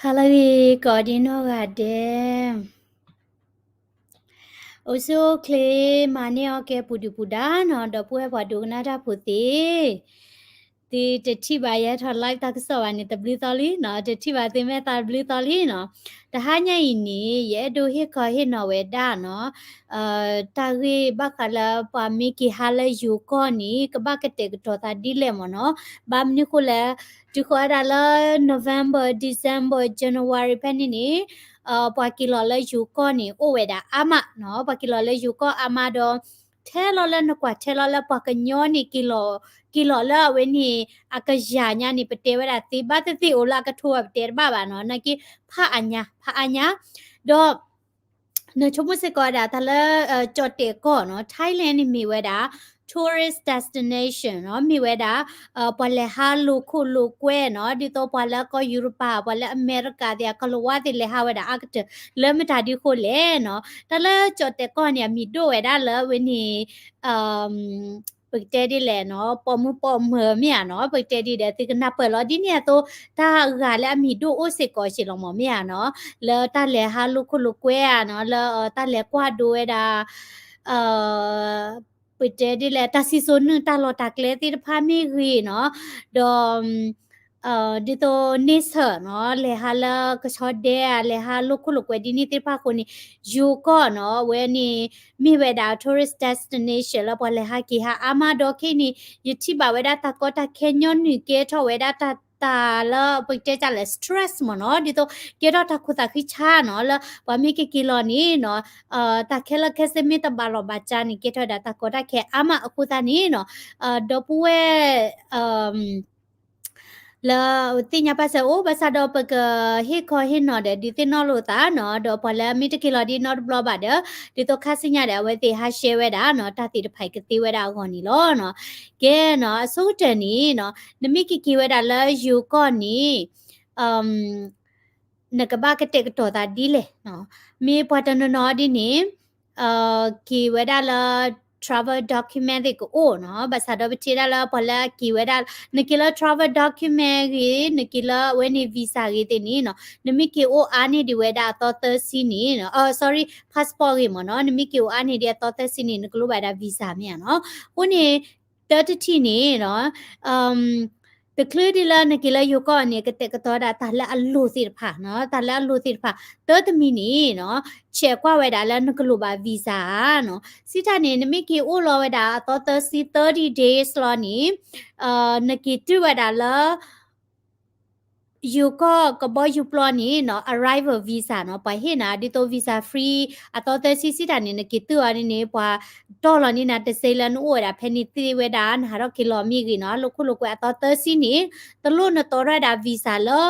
ဟါလၢအဂ့ၤ ကိးဒံနီၢ်ဂၤဒဲး, အိၣ်ဆူၣ်အိၣ်ချ့ မၤန့ၢ်အီၣ်ကဲပူၤဒုၣ်ပူၤဒါနီၤ, ဒီပုၢ်ဝဲၢ်ပှၤဒိကနၣ်တၢ်ဖိသ့ၣ်, သုတထံၣ်ဘၣ်ယဲထီၣ် live တၢ်ကစီၣ်ဘၣ်န့ၣ် တဘျုးသီလံနီၤ, တထံၣ်ဘၣ်သုမဲာ်သးတဘျုးသီလံနီၤ. တဟါညါအံၤန့ၣ် ယအဲၣ်ဒိးဟ့ၣ်ခီဟ့ၣ်နီၤဝဲဒၣ်နီၤ, တၢ်ဂ့ၢ်ဘၣ်ဃးလၢပှၤမ့ၢ်က့ၤဟးလၢယိၤကီၢ်န့ၣ် ကဘၣ်ကတဲာ်ကတီၤသးဒ်လဲၣ်မ့ၢ်နီၤ. ဘၣ်မနုၤဃိလဲၣ်, တုၤဃီၤဝဲဒၣ်လၢ November, December, January ဖဲန့ၣ်န့ၣ် ပှၤက့ၤလီၤလၢယိၤကီၢ်န့ၣ် အိၣ်ဝဲဒၣ်အါမးနီၤ, ပှၤက့ၤလီၤလၢယိၤကီၢ်အါမးဒီး ထဲလီၤလၢနကွၢ်ထဲလီၤလၢပှၤကညီန့ၣ် က့ၤလီၤ, က့ၤလီၤလၢအဝဲန့ၣ် အကယၤညါန့ၣ် ပတဲဝဲဒၣ်သ့ဘၣ်သ့ၣ်သ့ၣ်အိၣ်လၢအကထိဘၣ် ပတဲတဘၣ်ဘၣ်နီၤ, နာ်က့ ဖးအါညါ, ဖးအါညါ, ဒီး နဆိကမိၣ်စ့ၢ်ကီးဝဲဒၣ် တၢ်လၢ ကၠီၣ်တဲာ်ကီၢ်နီၤ, Thailand န့ၣ်မ့ၢ်ဝဲဒၣ် tourist destination နီၤ, မ့ၢ်ဝဲဒၣ် ပှၤလဲၤဟးလိာ်ခိၣ်လိာ်ကွဲနီၤ, ဒ်သိးပှၤလၢကီၢ်ယူရပၤ, ပှၤလၢအမဲရကၤသ့ၣ် အကလၤဝါသ့ၣ် လဲၤဟးဝဲဒၣ်အါကတၢၢ်, လၢမတၤဒ်ဃိလဲၣ်နီၤ. တၢ်လၢကၠီၣ်တဲာ်ကီၢ်န့ၣ် အမံၤဒိၣ်ဝဲဒၣ်လၢအဝဲန့ၣ် ပကတဲဒ်လဲၣ်နီၤ, ပိာ်မုၣ်ပိာ်မၢၤမ့ၢ်ဧါနီၤ, ပကတဲဒ်ဒီး သုကနၢ်ပၢၢ်လီၤ, ဒ်န့ၣ်အသိး တၢ်အဂၤလၢအမံၤဒိၣ်အိၣ်စ့ၢ်ကီးစ့ၢ်လီၤမ့ၢ်ဧါနီၤ, လၢတၢ်လဲၤဟးလိာ်ခိၣ်လိာ်ကွဲဧါနီၤ, လၢတၢ်လဲၤကွၢ်ဒိဝဲဒၣ် ပကတဲဒ်လဲၣ် တၢ်စံၣ်စိၤနုာ် တၢ်လီၢ်တၢ်ကျဲသ့ၣ်တဖၣ်မ့ၢ်ဂ့ၤနီၤ, ဒီး ဒ်သိးန့ဆၢၣ်နီၤ, လဲၤဟးလၢကဆီဒဲဧါ, လဲၤဟးလိာ်ခိၣ်လိာ်ကွဲဒ်န့ၣ်သ့ၣ်တဖၣ်အဃိန့ၣ်, ယိၤကီၢ်နီၤ, အဝဲန့ၣ် မ့ၢ်ဝဲဒၣ် tourist destination လၢပှၤလဲၤဟးက့ၤဟးအါမးဒီး ခဲအံၤန့ၣ် ယထံၣ်ဘၣ်ဝဲဒၣ်တၢ်ကီတၢ်ခဲညီနုၢ်ကဲထီၣ်ဝဲဒၣ်တၢ် တၢ်လၢပကတဲဒ်လဲၣ် stress မ့ၢ်နီၤ, ဒ်သိးကဲထီၣ်တၢ်ခိၣ်သးဃံဆါနီၤ, လၢပှၤမ့ၢ်က့ၤက့ၤလီၤန့ၣ်နီၤ, တၢ်ခဲလၢာ်ခဲဆ့မ့ၢ်တဘၣ်လီၢ်ဘၣ်စးန့ၣ် ကဲထီၣ်ဝဲဒၣ်တၢ်ကီတၢ်ခဲအါမးအဃိသတးန့ၣ်နီၤ, ဒီပုၢ်ဝဲၢ် လၢသ့ၣ်ညါပာ်စၢၤအိၣ် ဘၣ်ဆၣ်ဒီးပကဟ့ၣ်ခီဟ့ၣ်နီၤဒီး ဒုးသ့ၣ်နီၣ်လိာ်သးနီၤ, ဒီးပှၤလၢမ့ၢ်တက့ၤလီၤဒ်နီတဘျီဘၣ်ဒီး ဒ်သိးခါဆူညါဒီး အဝဲသ့ၣ်ဟး share ဝဲဒၣ်နီၤ, တၢ်သ့ၣ်တဖၣ်ကသ့ဝဲဒၣ်အဂီၢ်န့ၣ်လီၤ. ကဲနီၤ, အဆိကတၢၢ်န့ၣ်နီၤ, နမ့ၢ်က့ၤက့ၤဝဲဒၣ်လၢယိၤကီၢ်န့ၣ် နကဘၣ်ကတဲာ်ကတီၤသးဒ်လဲၣ်နီၤ, မ့ၢ်ပှၤတနီၤနီၤဒ်န့ၣ် က့ၤဝဲဒၣ်လၢ travel document သ့ၣ်ကအိၣ်နီၤ, ဘၣ်ဆၣ်ဒီးပထံၣ်ဒၣ်လၢပှၤလၢအက့ၤဝဲဒၣ် နက့ၤလၢ travel document ဂ့ၤ, နက့ၤလၢအဝဲန့ၣ် visa ဂ့ၤသ့ၣ်န့ၣ်နီၤ, နမ့ၢ်က့ၤအိၣ်အါန့ၢ်ဒံးဝဲဒၣ်အသီသၢဆံန့ၣ်နီၤ, အ sorry, passport ဂ့ၤမ့ၢ်နီၤ, နမ့ၢ်က့ၤအိၣ်အါန့ၢ်ဒံးအသီသၢဆံန့ၣ် နကလိၣ်ဘၣ်ဒၣ် visa မ့ၢ်ဧါနီၤ. အဃိန့ၣ် တၢတထံၣ်န့ၣ်နီၤ, တချုးဒ်လၢနက့ၤလၢယိၤကီၢ်န့ၣ် ကတဲာ်ကတီၤဒၣ်တၢ်လၢအလိၤသ့ၣ်တဖၣ်နီၤ, တၢ်လၢအလိၤသ့ၣ်တဖၣ်, တၢတမံၤန့ၣ်နီၤ, ဆဲးကွၢ်ဝဲဒၣ်လၢနကလိၣ်ဘၣ် visa ဧါနီၤ. စံးတၢ်န့ၣ် နမ့ၢ်က့ၤအိၣ်လီၤဝဲဒၣ်အသီသၢဆံ thirty days လီၤန့ၣ်, နက့ၤတုၤဝဲဒၣ်လၢ ယိၤကီၢ်ကဘီယူၤပျီန့ၣ်နီၤ, arrival visa နီၤ, ပှၤဟ့ၣ်နၤ ဒ်သိး visa free အသီသၢဆံ စံးတၢ်န့ၣ် နက့ၤတုၤအီၤန့ၣ်န့ၣ် ပှၤတီၢ်လီၤန့ၢ်နၤတစဲးလၢနအိၣ်ဝဲဒၣ်ဖဲန့ၣ်သ့ဝဲဒၣ် နဟးထီၣ်က့ၤလီၤမ့ၢ်ဂ့ၤနီၤ, လိာ်ခိၣ်လိာ်ကွဲအသီသၢဆံန့ၣ် တလိၣ်နတီထီၣ်ဝဲဒၣ် visa လၢ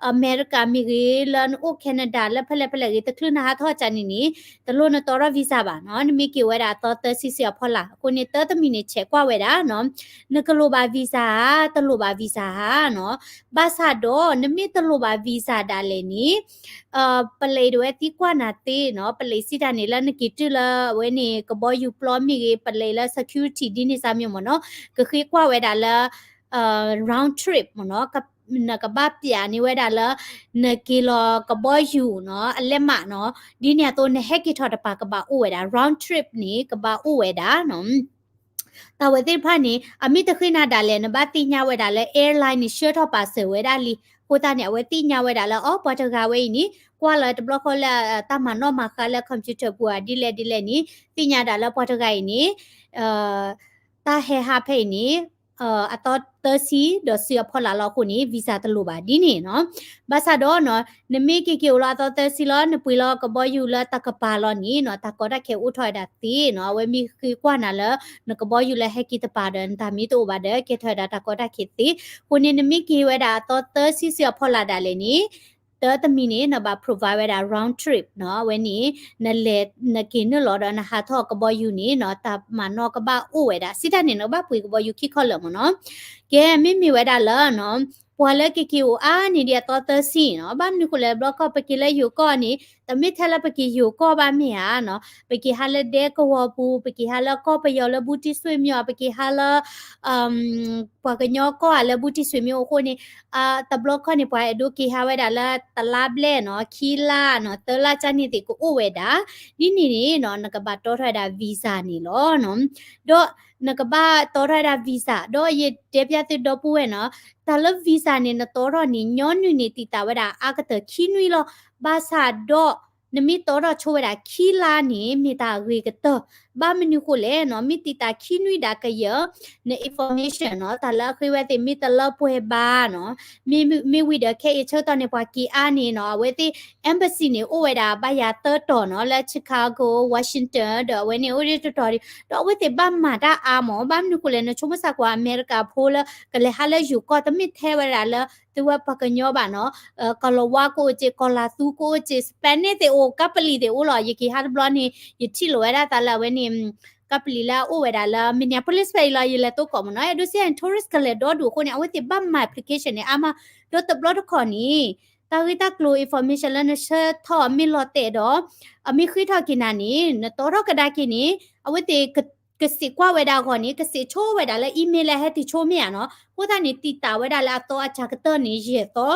အမဲရကၤမ့ၢ်ဂ့ၤ, လၢနအိၣ် Canada လၢဖဲလဲၣ်ဖဲလဲၣ်ဂ့ၤ, တချုးနဟးထီၣ်ကၢန့ၣ်န့ၣ် တလိၣ်နတီထီၣ် visa ဘၣ်နီၤ, နမ့ၢ်က့ၤဝဲဒၣ်အသီသၢဆံဆံအဖီလာ်. အဃိန့ၣ် တၢတမံၤန့ၣ် ဆဲးကွၢ်ဝဲဒၣ်နီၤ, နကလိၣ်ဘၣ် visa ဧါ, တလိၣ်ဘၣ် visa ဧါနီၤ. ဘၣ်ဆၣ်ဒီး နမ့ၢ်တလိၣ်ဘၣ် visa ဒၣ်လဲာ်န့ၣ် ပလံးဒၣ်ဝဲသံကွၢ်နၤသ့နီၤ, ပလံးစံးတၢ်န့ၣ် လၢနက့ၤတုၤလၢအဝဲန့ၣ် ကဘီယူၤပျီမ့ၢ်ဂ့ၤ, ပလံးလၢ security ဒ်န့ၣ်စ့ၢ်မ့ၢ်နီၤ, ကဃ့ကွၢ်ဝဲဒၣ်လၢ round trip မ့ၢ်နီၤ, နကဘၣ်ပျးန့ၢ်ဝဲဒၣ်လၢ နက့ၤလီၤကဘီယူၤနီၤ, အလဲးမးနီၤ, ဒ်န့ၣ်အသိး နဟဲက့ၤထီၣ်တပၤကဘၣ်အိၣ်ဝဲဒၣ် round trip န့ၣ် ကဘၣ်အိၣ်ဝဲဒၣ်နီၤ. တၢ်ဝဲသ့ၣ်တဖၣ်န့ၣ် အမ့ၢ်တဃ့နၤဒၣ်လဲာ် နဘၣ်သ့ၣ်ညါဝဲဒၣ်လၢ airline န့ၣ် ဆှၢထီၣ်ပာ်စၢၤဝဲဒၣ်လံ. အဃိသတးန့ၣ် အဝဲသ့ၣ်ညါဝဲဒၣ်လၢ အီ ပှၤတဂၤဝဲအံၤန့ၣ် ကွၢ်လၢတဘျီဃီလၢ တၢ်မၤနီၣ်မၤဃါလၢ computer ပူၤဧါ ဒ်လဲၣ်ဒ်လဲၣ်န့ၣ် သ့ၣ်ညါဒၣ်လၢပှၤတဂၤအံၤန့ၣ် တၢ်ဟဲဟးဖဲအံၤန့ၣ် အသီသၢဆံဒီးဆံအဖီလာ်လီၤအဃိန့ၣ် visa တလိၣ်ဘၣ်ဒ်န့ၣ်နီၤ. ဘၣ်ဆၣ်ဒီးနီၤ နမ့ၢ်က့ၤက့ၤအိၣ်လၢအသီသၢဆံလီၤ နပှ့ၤလီၤကဘီယူၤလၢတၢ်ကပၤလီၤန့ၣ်နီၤ တၢ်ကီတၢ်ခဲအိၣ်ထီၣ်ဝဲဒၣ်သ့နီၤ. အဝဲမ့ၢ်ဃ့ကွၢ်နၤလၢ နကဘီယူၤလၢဟဲက့ၤတပၤဒီး နတၢ်မ့ၢ်တအိၣ်ဘၣ်ဒီး ကဲထီၣ်ဝဲဒၣ်တၢ်ကီတၢ်ခဲသ့. အဃိန့ၣ် နမ့ၢ်က့ၤဝဲဒၣ်အသီသၢဆံဆံအဖီလာ်ဒၣ်လဲာ်န့ၣ် တၢတမံၤန့ၣ် နဘၣ် provide ဝဲဒၣ် round trip နီၤ. အဝဲန့ၣ် နလဲၤ နက့ၤနုာ်လီၤဒီးနဟးထီၣ်ကဘီယူၤန့ၣ်နီၤ တၢ်မၤနီၣ်ကဘၣ်အိၣ်ဝဲဒၣ်. စံးတၢ်န့ၣ် နကဘၣ်ပှ့ၤကဘီယူၤခံခီလၢာ်မ့ၢ်နီၤ. ကဲ မ့မ့ၢ်ဝဲဒၣ်လၢနီၤ ပှၤလၢက့ၤက့ၤအိၣ်အါန့ၢ်ဒံးအသီသၢဆံနီၤ. ဘၣ်မနုၤဃိလဲၣ် ဘျီခီၣ်ပက့ၤလၢယိၤကီၢ်န့ၣ် တမ့ၢ်ထဲလၢပက့ၤယိၤကီၢ်ဘၣ်မ့ၢ်ဧါနီၤ, ပက့ၤဟးလၢဒဲကဝီၤပူၤ, ပက့ၤဟးလၢကီၢ်ပယီၤလၢဘူးတံၢ်ဆွေမျိုး, ပက့ၤဟးလၢ ပှၤကညီကီၢ်ဧါလၢဘူးတံၢ်ဆွေမျိုးအဃိန့ၣ် တဘျီခီန့ၣ် ပှၤအဲၣ်ဒိးက့ၤဟးဝဲဒၣ်လၢတလါဘျဲၣ်နီၤ, ခံလါနီၤ, သၢလါကန့ၣ်သ့ၣ်ကအိၣ်ဝဲဒၣ်, ဒ်န့ၣ်န့ၣ်နီၤ နကဘၣ်တီထီၣ်ဝဲဒၣ် visa န့ၣ်လီၤနီၤ. ဒီးနကဘၣ်တီထီၣ်ဝဲဒၣ် visa, ဒီးယတဲပျၢ်သုဒီပုၢ်ဝဲၢ်နီၤ, တၢ်လၢ visa န့ၣ် နတီထီၣ်န့ၣ် ညီနုၢ်န့ၣ် တံာ်တာ်ဝဲဒၣ်အါကတၢၢ်ခံနွံလီၤ. ဘၣ်ဆၣ်ဒီး နမ့ၢ်တီထီၣ်ဆိဝဲဒၣ်ခံလါန့ၣ် မ့ၢ်တၢ်အဂ့ၤကတၢၢ်, ဘၣ်မနုၤဃိလဲၣ်နီၤ, မ့ၢ်တံာ်တာ်ခံနွံဒၣ်ကယၢၤ န information နီၤ, တၢ်လၢအဃ့ဝဲသ့ၣ်မ့ၢ်တလၢပှဲၤဘၣ်နီၤ, မ့ၢ်ဝံၤဒီးခဲအံၤဆၢကတီၢ်န့ၣ် ပှၤက့ၤအါန့ၣ်နီၤ, အဝဲသ့ၣ် embassy န့ၣ် အိၣ်ဝဲဒၣ်ဘၣ်ယၤသၢတီၤနီၤ, လၢ Chicago, Washington ဒီးအဝဲန့ၣ်အိၣ်ဒၣ်တတီၤဒီး ဒီးအဝဲသ့ၣ်ဘၣ်မၤတၢ်အါမး, ဘၣ်မနုၤဃိလဲၣ်, နဆိကမိၣ်စ့ၢ်ကီး အမဲရကၤဖိလၢ ကလဲၤဟးလၢယိၤကီၢ် တမ့ၢ်ထဲဝဲဒၣ်လၢ သုဝဲပှၤကညီဘၣ်နီၤ, ကီၤလၤဝါကအိၣ်က့ၤ, ကီၤလၤသူကအိၣ်က့ၤ, Spanish သ့ၣ်အိၣ်, ကပလံၤသ့ၣ်အိၣ်လီၤ. ယက့ၤဟးတဘျီန့ၣ် ယထံၣ်လိာ်ဝဲဒၣ်သးလၢအဝဲန့ၣ် ကပလံၤလၢအအိၣ်ဝဲဒၣ်လၢ Minneapolis ဖဲအံၤလီၤ, ယလဲၤတိကီးမးနီၤ, အဲၣ်ဒိးစံးန့ၣ် tourist ကလဲၤဒီဒူၣ်အဃိန့ၣ် အဝဲသ့ၣ်ဘၣ်မၤ application န့ၣ် အါမး, ဒီးတဘျီတခီၣ်န့ၣ် တၢ်ဂ့ၢ်တၢ်ကျိၤ information လၢနဆၢထီၣ်မ့ၢ်လီၤတဲာ်ဒီး အမ့ၢ်ဃ့ထီၣ်က့ၤနၤန့ၣ် နတီထီၣ်ကဒါက့ၤန့ၣ် အဝဲသ့ၣ် ကစံးကွၢ်ဝဲဒၣ်အဂီၢ်န့ၣ် ကစံးဆိဝဲဒၣ်လၢ email လၢဟဲတုၤဆိမ့ၢ်ဧါနီၤ, အဃိသတးန့ၣ် တံာ်တာ်ဝဲဒၣ်လၢအသီအစှၤကတၢၢ်န့ၣ် ယဲၢ်သီ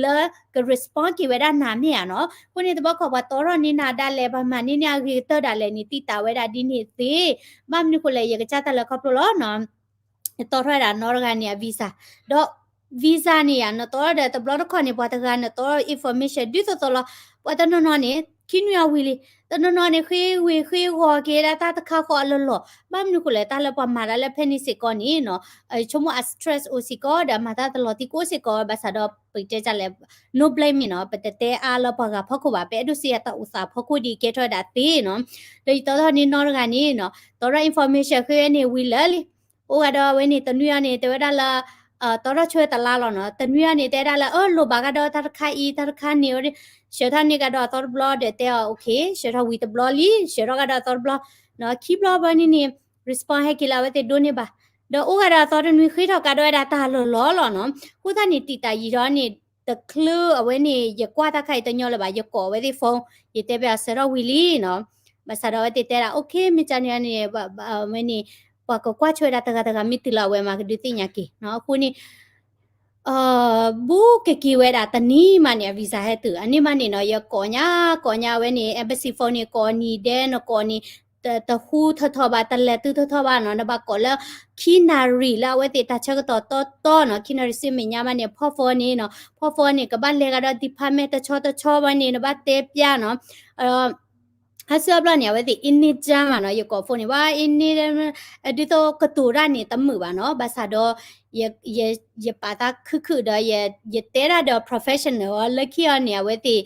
လၢက respond က့ၤဝဲဒၣ်နၤမ့ၢ်ဧါနီၤ. အဃိန့ၣ်တဘျီခီၣ် ပှၤတီထီၣ်န့ၢ်နၤဒၣ်လဲာ် ပှၤမၤန့ၢ်နၤအဂ့ၤကတၢၢ်ဒၣ်လဲာ်န့ၣ် တံာ်တာ်ဝဲဒၣ်ဒ်န့ၣ်သ့, ဘၣ်မနုၤဃိလဲၣ် ယကစၢ်တၢ်လၢခီဖျိလီၤနီၤ တီထီၣ်ဝဲဒၣ်နီတဂၤန့ၣ် အ visa, ဒီး visa န့ၣ်ဧါ နတီဒီးတဘျီတခီၣ်န့ၣ် ပှၤတဂၤနတီ information ဒ်သိးသိးလီၤ. ပှၤတနီၤနီၤန့ၣ် ခံနွံအဝံၤလံ, တနီၤနီၤန့ၣ် ဃ့ဝ့ၤဃ့ဂီၤက့ၤဒၣ်တၢ်တခါဃီအလီၢ်လီၢ်, ဘၣ်မနုၤဃိလဲၣ် တၢ်လၢပှၤမၤတၢ်လၢဖဲန့ၣ်စ့ၢ်ကီးန့ၣ်နီၤ, ဆိကမိၣ်အ stress အိၣ်စ့ၢ်ကီး ဒီးမၤတၢ်တလီၤတံၢ်ကအိၣ်စ့ၢ်ကီး ဘၣ်ဆၣ်ဒီးပတဲတၢ်လဲၣ် no blame မ့ၢ်နီၤ, ပတတဲအါလၢပှၤဂၤဖီခိၣ်ဘၣ်, ပအဲၣ်ဒိးစံးယၤတၢ်အိၣ်သးဖီခိၣ်ဒ်ကဲထီၣ်ဝဲဒၣ်သ့နီၤ. ဒီးယတီထီၣ်န့ၢ်နီတဂၤန့ၣ်နီၤ တီထီၣ် information ဃ့ဝဲန့ၣ်ဝံၤလၢာ်လံ အိၣ်ဂၤဒီးအဝဲန့ၣ် တနွံအံၤန့ၣ် တဲဝဲဒၣ်လၢ တီထီၣ်ဆိဝဲတလါလီၤနီၤ, တနွံအံၤန့ၣ် တဲဒၣ်လၢ အၢ လိၣ်ဘၣ်ကဒီးတၢ်တခါအံၤ တၢ်တခါန့ၣ်, ဆှၢထီၣ်န့ၢ်ကဒီးအသီတဘျီဒီးတဲအီၤ okay ဆှၢထီၣ်ဝံၤတဘျီလံ, ဆှၢထီၣ်ကဒီးအသီတဘျီ, ခံဘျီဘၣ်န့ၣ်န့ၣ် respond ဟဲက့ၤလၢအဝဲသ့ၣ်ဒိးန့ၢ်ဘၣ်, ဒီးအိၣ်ဂၤဒီးအသီတနွံဃ့ထီၣ်ကဒီးဝဲဒၣ်တၢ်လီၢ်လီၢ်လီၤနီၤ. အဃိသတးန့ၣ် တံာ်တာ်ယံာ်ထီၣ်န့ၣ် တချုးအဝဲန့ၣ် ယကွၢ်တၢ်ခါအံၤတညီလၢၤဘၣ်, ယကိးအဝဲသ့ၣ် phone ယတဲပၠးအဆၢထီၣ်ဝံၤလံနီၤ, ဘၣ်ဆၣ်ဒီးအဝဲသ့ၣ်တဲဒၣ် okay မ့ၢ်ကန့ၣ်န့ၣ် ဝဲန့ၣ် ပှၤကကွၢ်ဆိဝဲဒၣ်တဂၤတဂၤမ့ၢ်တုၤလၢအဝဲမၤကဒုးသ့ၣ်ညါက့ၤနီၤ. အဃိန့ၣ် ဘူးကက့ၤဝဲဒၣ်တနံၤမးန့ၣ် အ visa ဟဲတုၤ, အန့ၣ်မးန့ၣ်နီၤ ယကိးညါ ကိးညါအဝဲန့ၣ် embassy phone န့ၣ် ကိးနံၤဒဲး နကိးန့ၣ် တဟူထီၣ်ထီၣ်ဘၣ် တလဲၤတုၤထီၣ်ထီၣ်ဘၣ်နီၤ, နဘၣ်ကိးလၢ ခံနၣ်ရံၣ်လၢအဝဲသ့ၣ်တၢ်ဆၢကတီၢ်တီတီနီၤ, ခံနၣ်ရံၣ်ဆူမဲာ်ညါမးန့ၣ် ဖီၣ်ဖီန့ၣ်နီၤ, ဖီၣ်ဖီန့ၣ် ကဘၣ်လဲၤကဒီး department တဆီတဆီဘၣ်န့ၣ် နဘၣ်တဲပၠးနီၤ အဆၢဘျီန့ၣ် အဝဲသ့ၣ်အ့န့ၢ်ကၠၢမးနီၤ, ယကိး phone န့ၣ် ဘၣ်အ့န့ၢ် ဒ်သိးကတိၤတၢ်န့ၣ် တမုာ်ဘၣ်နီၤ, ဘၣ်ဆၣ်ဒီး ယပာ်သးခုခုဒီး ယတဲဒၣ်ဒီး professional အီၤ လၢခံအီၤန့ၣ် အဝဲသ့ၣ်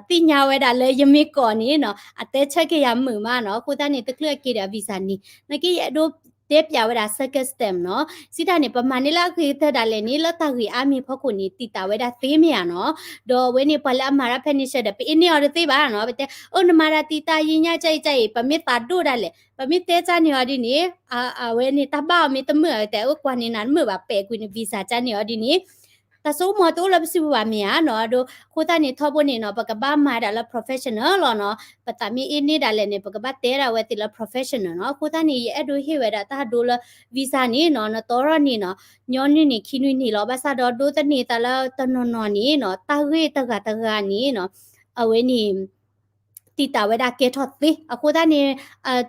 သ့ၣ်ညါဝဲဒၣ်လၢယမ့ၢ်ကိးန့ၣ်နီၤ အတဲဆၢက့ၤယၤမုာ်မးနီၤ, အဃိသတးန့ၣ် တချုးအက့ၤဒီး visa န့ၣ် နာ်က့ ယအဲၣ်ဒိးတဲပၠးဝဲဒၣ် circumstance နီၤ, စံးတၢ်န့ၣ် ပမၤန့ၢ်လၢအဂ့ၤကတၢၢ်ဒၣ်လဲာ်န့ၣ် လၢတၢ်ဂ့ၢ်အါမံၤဖီခိၣ်န့ၣ် တံာ်တာ်ဝဲဒၣ်သ့မ့ၢ်ဧါနီၤ, ဒီးအဝဲန့ၣ် ပှၤလၢအမၤတၢ်ဖဲန့ၣ်ဆၢဒီး ပအ့န့ၢ်အီၤတသ့ဘၣ်နီၤ, ပတဲ အိၣ် နမၤတၢ်တံာ်တာ်ယံာ်ညါ ကၠါအံၤ ကၠါအံၤ ပမ့ၢ်သးဒိၣ်ဒၣ်လဲာ် ပမ့ၢ်တဲကၠါန့ၢ်အီၤဒ်န့ၣ် အဝဲန့ၣ် တၢ်ဘၣ်အီၤမ့ၢ်တမုာ် အဝဲတဲ အိၣ် ကွၢ်န့ၢ်နၤတမုာ်ဘၣ် ပဲာ်ကွံာ်န visa ကၠါန့ၢ်အီၤဒ်န့ၣ် တၢ်စိကမီၤတအိၣ်လၢပစုပူၤဘၣ်မ့ၢ်ဧါနီၤ, ဒီးအဃိသတးန့ၣ် ထီဘိန့ၣ်နီၤ ပကဘၣ်မၤဒၣ်လၢ professional လီၤနီၤ, ပသးမ့ၢ်အ့န့ၢ်ဒၣ်လဲာ်န့ၣ် ပကဘၣ်တဲဒၣ်ဝဲသ့ၣ်လၢ professional နီၤ, အဃိသတးန့ၣ် ယအဲၣ်ဒိးဟ့ၣ်ဝဲဒၣ်တၢ်ဒိလၢ visa န့ၣ်နီၤ နတီထီၣ်န့ၣ်နီၤ ညီနုၢ်န့ၣ် ခံနွံန့ၣ်လီၤ, ဘၣ်ဆၣ်ဒီးဒိသန့ၤသးလၢတနီၤနီၤန့ၣ်နီၤ တၢ်ဂ့ၢ်တဂၤတဂၤန့ၣ်နီၤ အဝဲန့ၣ် တံာ်တာ်ဝဲဒၣ်ကဲထီၣ်သ့, အဃိသတးန့ၣ်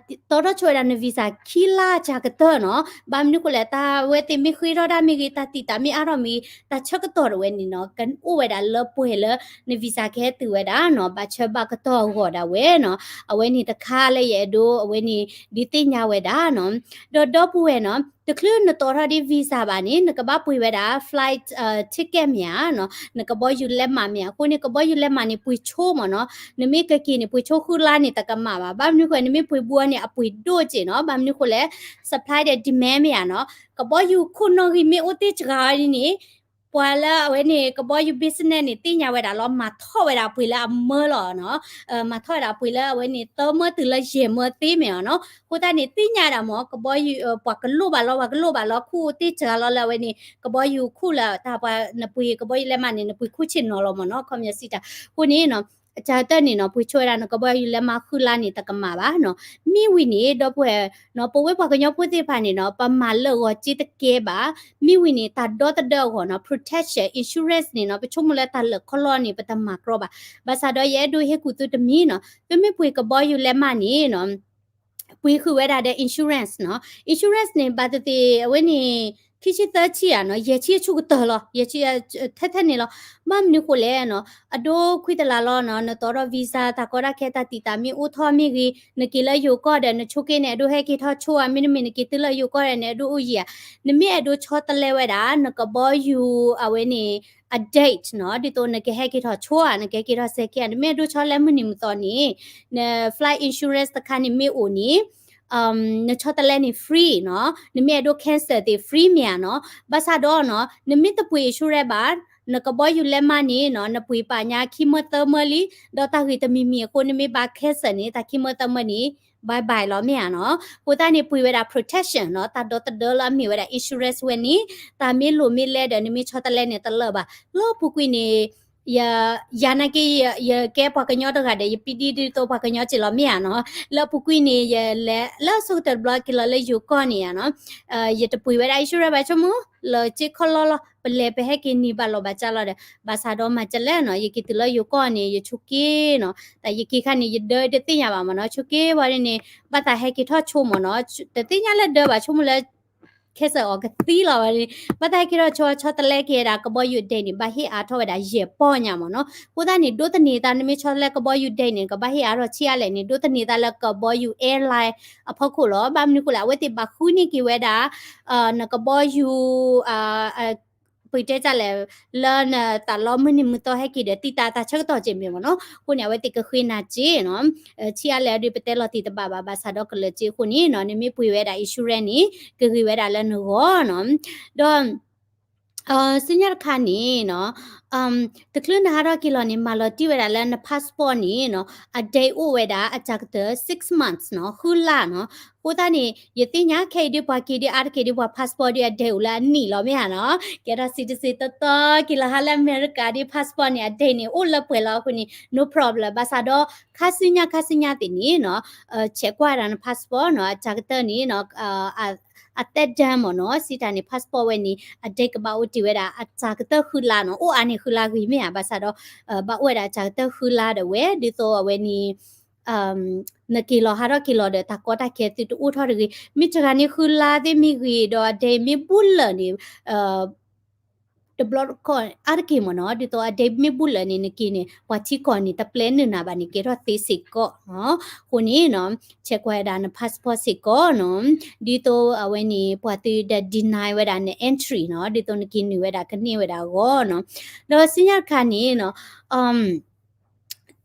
တီထီၣ်ဆိဝဲဒၣ်န visa ခံလါစှၤကတၢၢ်နီၤ, ဘၣ်မနုၤဃိလဲၣ် တၢ်ဝဲသ့ၣ်မ့ၢ်ဃ့ထီၣ်တၢ်မ့ၢ်ဂ့ၤ တၢ်တံာ်တာ်မ့ၢ်အါထီၣ်မ့ၢ်ဂ့ၤ တၢ်ဆၢကတီၢ်တဝဲန့ၣ်နီၤ ကအိၣ်ဝဲဒၣ်လၢပှဲၤလၢန visa ကဟဲတုၤဝဲဒၣ်နီၤ, ဘၣ်ဆၢဘၣ်ကတီၢ်အဂီၢ်ဒၣ်ဝဲနီၤ, အဝဲန့ၣ်တခါလၢယအဲၣ်ဒိး အဝဲန့ၣ် ဒုးသ့ၣ်ညါဝဲဒၣ်နီၤ, ဒီးဒီပုၢ်ဝဲၢ်နီၤ တချုးနတီထီၣ်ဒ် visa ဘၣ်န့ၣ် နကဘၣ်ပှ့ၤဝဲဒၣ် flight ticket မ့ၢ်ဧါနီၤ, နကဘီယူၤလဲးမးမ့ၢ်ဧါ, အဃိန့ၣ် ကဘီယူၤလဲးမးန့ၣ် ပှ့ၤဆိမ့ၢ်နီၤ, နမ့ၢ်ကက့ၤန့ၣ် ပှ့ၤဆိဃုလါန့ၣ် တကမၣ်ဘၣ်, ဘၣ်မနုၤဃိ နမ့ၢ်ပှ့ၤဘူးအီၤန့ၣ် အပှ့ၤဒိၣ်စ့ၢ်နီၤ, ဘၣ်မနုၤဃိလဲၣ် supply ဒီး demand မ့ၢ်ဧါနီၤ, ကဘီယူၤခိၣ်နီၣ်ဂံၢ်မ့ၢ်အိၣ်တ့ၢ်စှၤအီၤဒ်န့ၣ် ပှၤလၢအဝဲန့ၣ် ကဘီယူၤ business န့ၣ် သ့ၣ်ညါဝဲဒၣ်လီၤ, မၤထီၣ်ဝဲဒၣ်အပှ့ၤလၢအမၢလီၤနီၤ, မၤထီၣ်ဝဲဒၣ်အပှ့ၤလၢအဝဲန့ၣ် သၢမၢတုၤလၢယဲၢ်မၢသ့မ့ၢ်ဧါနီၤ, အဃိသတးန့ၣ် သ့ၣ်ညါဒၣ်မ့ၢ် ကဘီယူၤ ပှၤကလိၣ်ဘၣ်လီၤ ပှၤကလိၣ်ဘၣ်လီၤ ခိၣ်တ့ၢ်စှၤလီၤလၢအဝဲန့ၣ် ကဘီယူၤခိၣ်လၢတၢ်ပှၤ နပှ့ၤကဘီယူၤလဲးမးန့ၣ် နပှ့ၤခိၣ်ဆ့ၣ်နီၤလီၤမ့ၢ်နီၤ, ခီပညီစံးတၢ် အဃိန့ၣ်နီၤ အတၢ်တၢ်န့ၣ်နီၤ ပှ့ၤဆိဝဲဒၣ်နကဘီယူၤလဲမါဃုလါန့ၣ် တကမၣ်ဘၣ်နီၤ. မ့ၢ်ဝံၤန့ၣ် ဒီပုၢ်ဝဲၢ်နီၤ ပဝဲပှၤကညီဖိသ့ၣ်တဖၣ်န့ၣ်နီၤ ပမၤလၢာ်ဂီၤစ့တကဲဘၣ်. မ့ၢ်ဝံၤန့ၣ် တၢ်ဒီသဒၢအဂီၢ်နီၤ protection insurance န့ၣ်နီၤ ပဆိကမိၣ်လၢတၢ်လၢာ်ခီလီန့ၣ် ပတမၤကြီဘၣ်. ဘၣ်ဆၣ်ဒီးယအဲၣ်ဒိးဟ့ၣ်ကူၣ်သုတမံၤနီၤ သုမ့ၢ်ပှ့ၤကဘီယူၤလဲမါန့ၣ်နီၤ ပှ့ၤဃုာ်ဝဲဒၣ်ဒီး insurance နီၤ. insurance န့ၣ် ဘၣ်သ့ၣ်သ့ၣ် အဝဲန့ၣ် ခံဆံသၢဆံဧါနီၤ ယဲၢ်ဆံအဆူၣ်ကတၢၢ်လီၤ ယဲၢ်ဆံ ထဲထဲန့ၣ်လီၤ. ဘၣ်မနုၤဃိလဲၣ်နီၤ အဒိခွံတလါလီၤနီၤ နတီထီၣ် visa တၢ်ကီတၢ်ခဲတၢ်တံာ်တာ်မ့ၢ်အိၣ်ထီၣ်မ့ၢ်ဂ့ၤ နက့ၤလၢယိၤကီၢ်ဒီး နဆိက့န့ၣ် အဒိဟဲက့ၤထီၣ်ဆိဧါ မ့တမ့ၢ်နက့ၤတုၤလၢယိၤကီၢ်ဒီးန့ၣ် အဒိအိၣ်ယံာ်ဧါ. နမ့ၢ်အဲၣ်ဒိးဆီတလဲဝဲဒၣ် နကဘီယူၤအဝဲန့ၣ် အ date နီၤ ဒ်သိးနကဟဲက့ၤထီၣ်ဆိဧါ နကဟဲက့ၤထီၣ်စဲၤက့ၤဧါ နမ့ၢ်အဲၣ်ဒိးဆီလဲမုၢ်နံၤမုၢ်သီန့ၣ် န flight insurance တခါန့ၣ်မ့ၢ်အိၣ်န့ၣ် နဆီတလဲန့ၣ် free နီၤ နမ့ၢ်အဲၣ်ဒိး cancel သ့ၣ် free မ့ၢ်ဧါနီၤ. ဘၣ်ဆၣ်ဒီးနီၤ နမ့ၢ်တပှ့ၤ insurance ဘၣ် နကဘီယူၤလဲမါန့ၣ်နီၤ နပှ့ၤပာ်ညါခံမၢသၢမၢလံ ဒီးတၢ်ဂ့ၢ်တမံၤမံၤအဃိ နမ့ၢ်ဘၣ် cancel န့ၣ် တၢ်ခံမၢသၢမၢန့ၣ် bye bye လီၤမ့ၢ်ဧါနီၤ. အဃိသတးန့ၣ် ပှ့ၤဝဲဒၣ် protection နီၤ တၢ်ဒီသဒၢလၢအမ့ၢ်ဝဲဒၣ် insurance ဝဲန့ၣ် တၢ်မ့ၢ်လိၣ်မ့ၢ်လဲဒီး နမ့ၢ်ဆီတလဲန့ၣ်တလၢာ်ဘၣ်. လၢအပူၤကွံာ်န့ၣ် ယ ယၤနာ်က့ ယကဲပှၤကညီတဂၤဒီး ယပံဒံဒ်သိးပှၤကညီက့လီၤမ့ၢ်ဧါနီၤ. လၢအပူၤကွံာ်န့ၣ်ယလဲၤ လၢအဆိကတၢၢ်တဘျီက့ၤလီၤလၢယိၤကီၢ်န့ၣ်ဧါနီၤ ယတပှ့ၤဝဲဒၣ် insurance ဘၣ် ဆိကမိၣ် လၢစ့ခီလီလီၤ ပလဲၤပဟဲက့ၤန့ၢ်ဘၣ်လီၤဘၣ်ကၢ်လီၤဒီး ဘၣ်ဆၣ်ဒီးမၤကလဲၣ်နီၤ ယက့ၤတုၤလၢယိၤကီၢ်န့ၣ် ယဆိက့နီၤ တၢ်ယက့ၤခါန့ၣ် ယဒၢတသ့ၣ်ညါဘၣ်မ့ၢ်နီၤ ဆိက့ဝဲန့ၣ် ဘၣ်သးဟဲက့ၤထီၣ်ဆိမ့ၢ်နီၤ တသ့ၣ်ညါလၢဒၢဘၣ် ဆိကမိၣ်လၢ cancer အီၤကသံလီၤဝဲန့ၣ် ဘၣ်သးဟဲက့ၤထီၣ်ဆိ ဆီတလဲက့ၤဝဲဒၣ်ကဘီယူၤ date န့ၣ် ဘၣ်ဟ့ၣ်အါထီၣ်ဝဲဒၣ်ယဲၢ်ပီၢ်ညါမ့ၢ်နီၤ. အဃိသတးန့ၣ် ဒိးသန့ၤသး နမ့ၢ်ဆီတလဲကဘီယူၤ date န့ၣ် ကဘၣ်ဟ့ၣ်အါထီၣ်ဆံးအါလဲၣ်န့ၣ် ဒိးသန့ၤသးလၢကဘီယူၤ airline အဖီခိၣ်လီၤ. ဘၣ်မနုၤဃိလဲၣ် အဝဲသ့ၣ်ဘၣ်ဃုန့ၢ်က့ၤဝဲဒၣ် နကဘီယူၤ ပတဲတၢ်လဲၣ် လၢနတၢ်လီၤမုၢ်နံၤမုၢ်သီဟဲက့ၤဒီးတံာ်တာ်တၢ်ဆၢကတီၢ်က့မ့ၢ်မ့ၢ်နီၤ. အဃိန့ၣ် အဝဲသ့ၣ်ကဃ့နၤစ့နီၤ. ဆံးအါလဲၣ်ဒီးပတဲလီၤတံၢ်တဘၣ်ဘၣ် ဘၣ်ဆၣ်ဒီးကလၢၤစ့အဃိန့ၣ်နီၤ နမ့ၢ်ပှ့ၤဝဲဒၣ် insurance န့ၣ် ကဂ့ၤဝဲဒၣ်လၢနဂီၢ်နီၤ. ဒီး စံညါတခါန့ၣ်နီၤ တချုးနဟးထီၣ်က့ၤလီၤန့ၣ် မၤလီၤတံၢ်ဝဲဒၣ်လၢန passport န့ၣ်နီၤ အ date အိၣ်ဝဲဒၣ်အစှၤကတၢၢ် six months နီၤ ဃုလါနီၤ. အဃိသတးန့ၣ် ယသ့ၣ်ညါခဲအံၤဒ်ပှၤက့ၤဒ်အါတက့ၢ်ဒ်ပှၤ passport ဒ်အ date အိၣ်လၢအနံၣ်လီၤမ့ၢ်ဧါနီၤ. ကဲထီၣ် citizen တီတီက့ၤလီၤဟါလၢအမဲရကၤဒ် passport န့ၣ် အ date န့ၣ် အိၣ်လၢပှဲၤလီၤအဃိန့ၣ် no problem ဘၣ်ဆၣ်ဒီး ခါဆူညါခါဆူညါသ့ၣ်န့ၣ်နီၤ check ကွၢ်ဒၣ်န passport နီၤ အစှၤကတၢၢ်န့ၣ်နီၤ အသက်တမ်းမ့ၢ်နီၤ စံးတၢ်န့ၣ် passport ဝဲန့ၣ် အ date ကဘၣ်အိၣ်တ့ၢ်ဝဲဒၣ်အစှၤကတၢၢ်ဃုလါနီၤ အိၣ်အါန့ၢ်ဃုလါဂ့ၤမ့ၢ်ဧါ ဘၣ်ဆၣ်ဒီး ဘၣ်အိၣ်ဝဲဒၣ်အစှၤကတၢၢ်ဃုလါဒီးဝဲ ဒ်သိးအဝဲန့ၣ် နက့ၤလီၤဟးထီၣ်က့ၤလီၤဒီးတၢ်ကီတၢ်ခဲသုတအိၣ်ထီၣ်တဂ့ၤ မ့ၢ်တဂၤန့ၣ်ဃုလါသ့ၣ်မ့ၢ်ဂ့ၤဒီးအ date မ့ၢ်ဘူးလၢာ်န့ၣ် တဘျီတခီၣ်အါတက့ၢ်မ့ၢ်နီၤ ဒ်သိးအ date မ့ၢ်ဘူးလၢာ်န့ၣ် နက့ၤန့ၣ် ပှၤထံကီၢ်န့ၣ် တပျဲနုာ်နၤဘၣ်န့ၣ် ကဲထီၣ်သ့စ့ၢ်ကီးနီၤ. အဃိန့ၣ်နီၤ check ကွၢ်ဝဲဒၣ်န passport စ့ၢ်ကီးနီၤ ဒ်သိးအဝဲန့ၣ် ပှၤသုဒီး deny ဝဲဒၣ်န entry နီၤ ဒ်သိးနက့ၤနုာ်ဝဲဒၣ်ကန့ၢ်ဝဲဒၣ်အဂီၢ်နီၤ. ဒီးစံညါတခါန့ၣ်နီၤ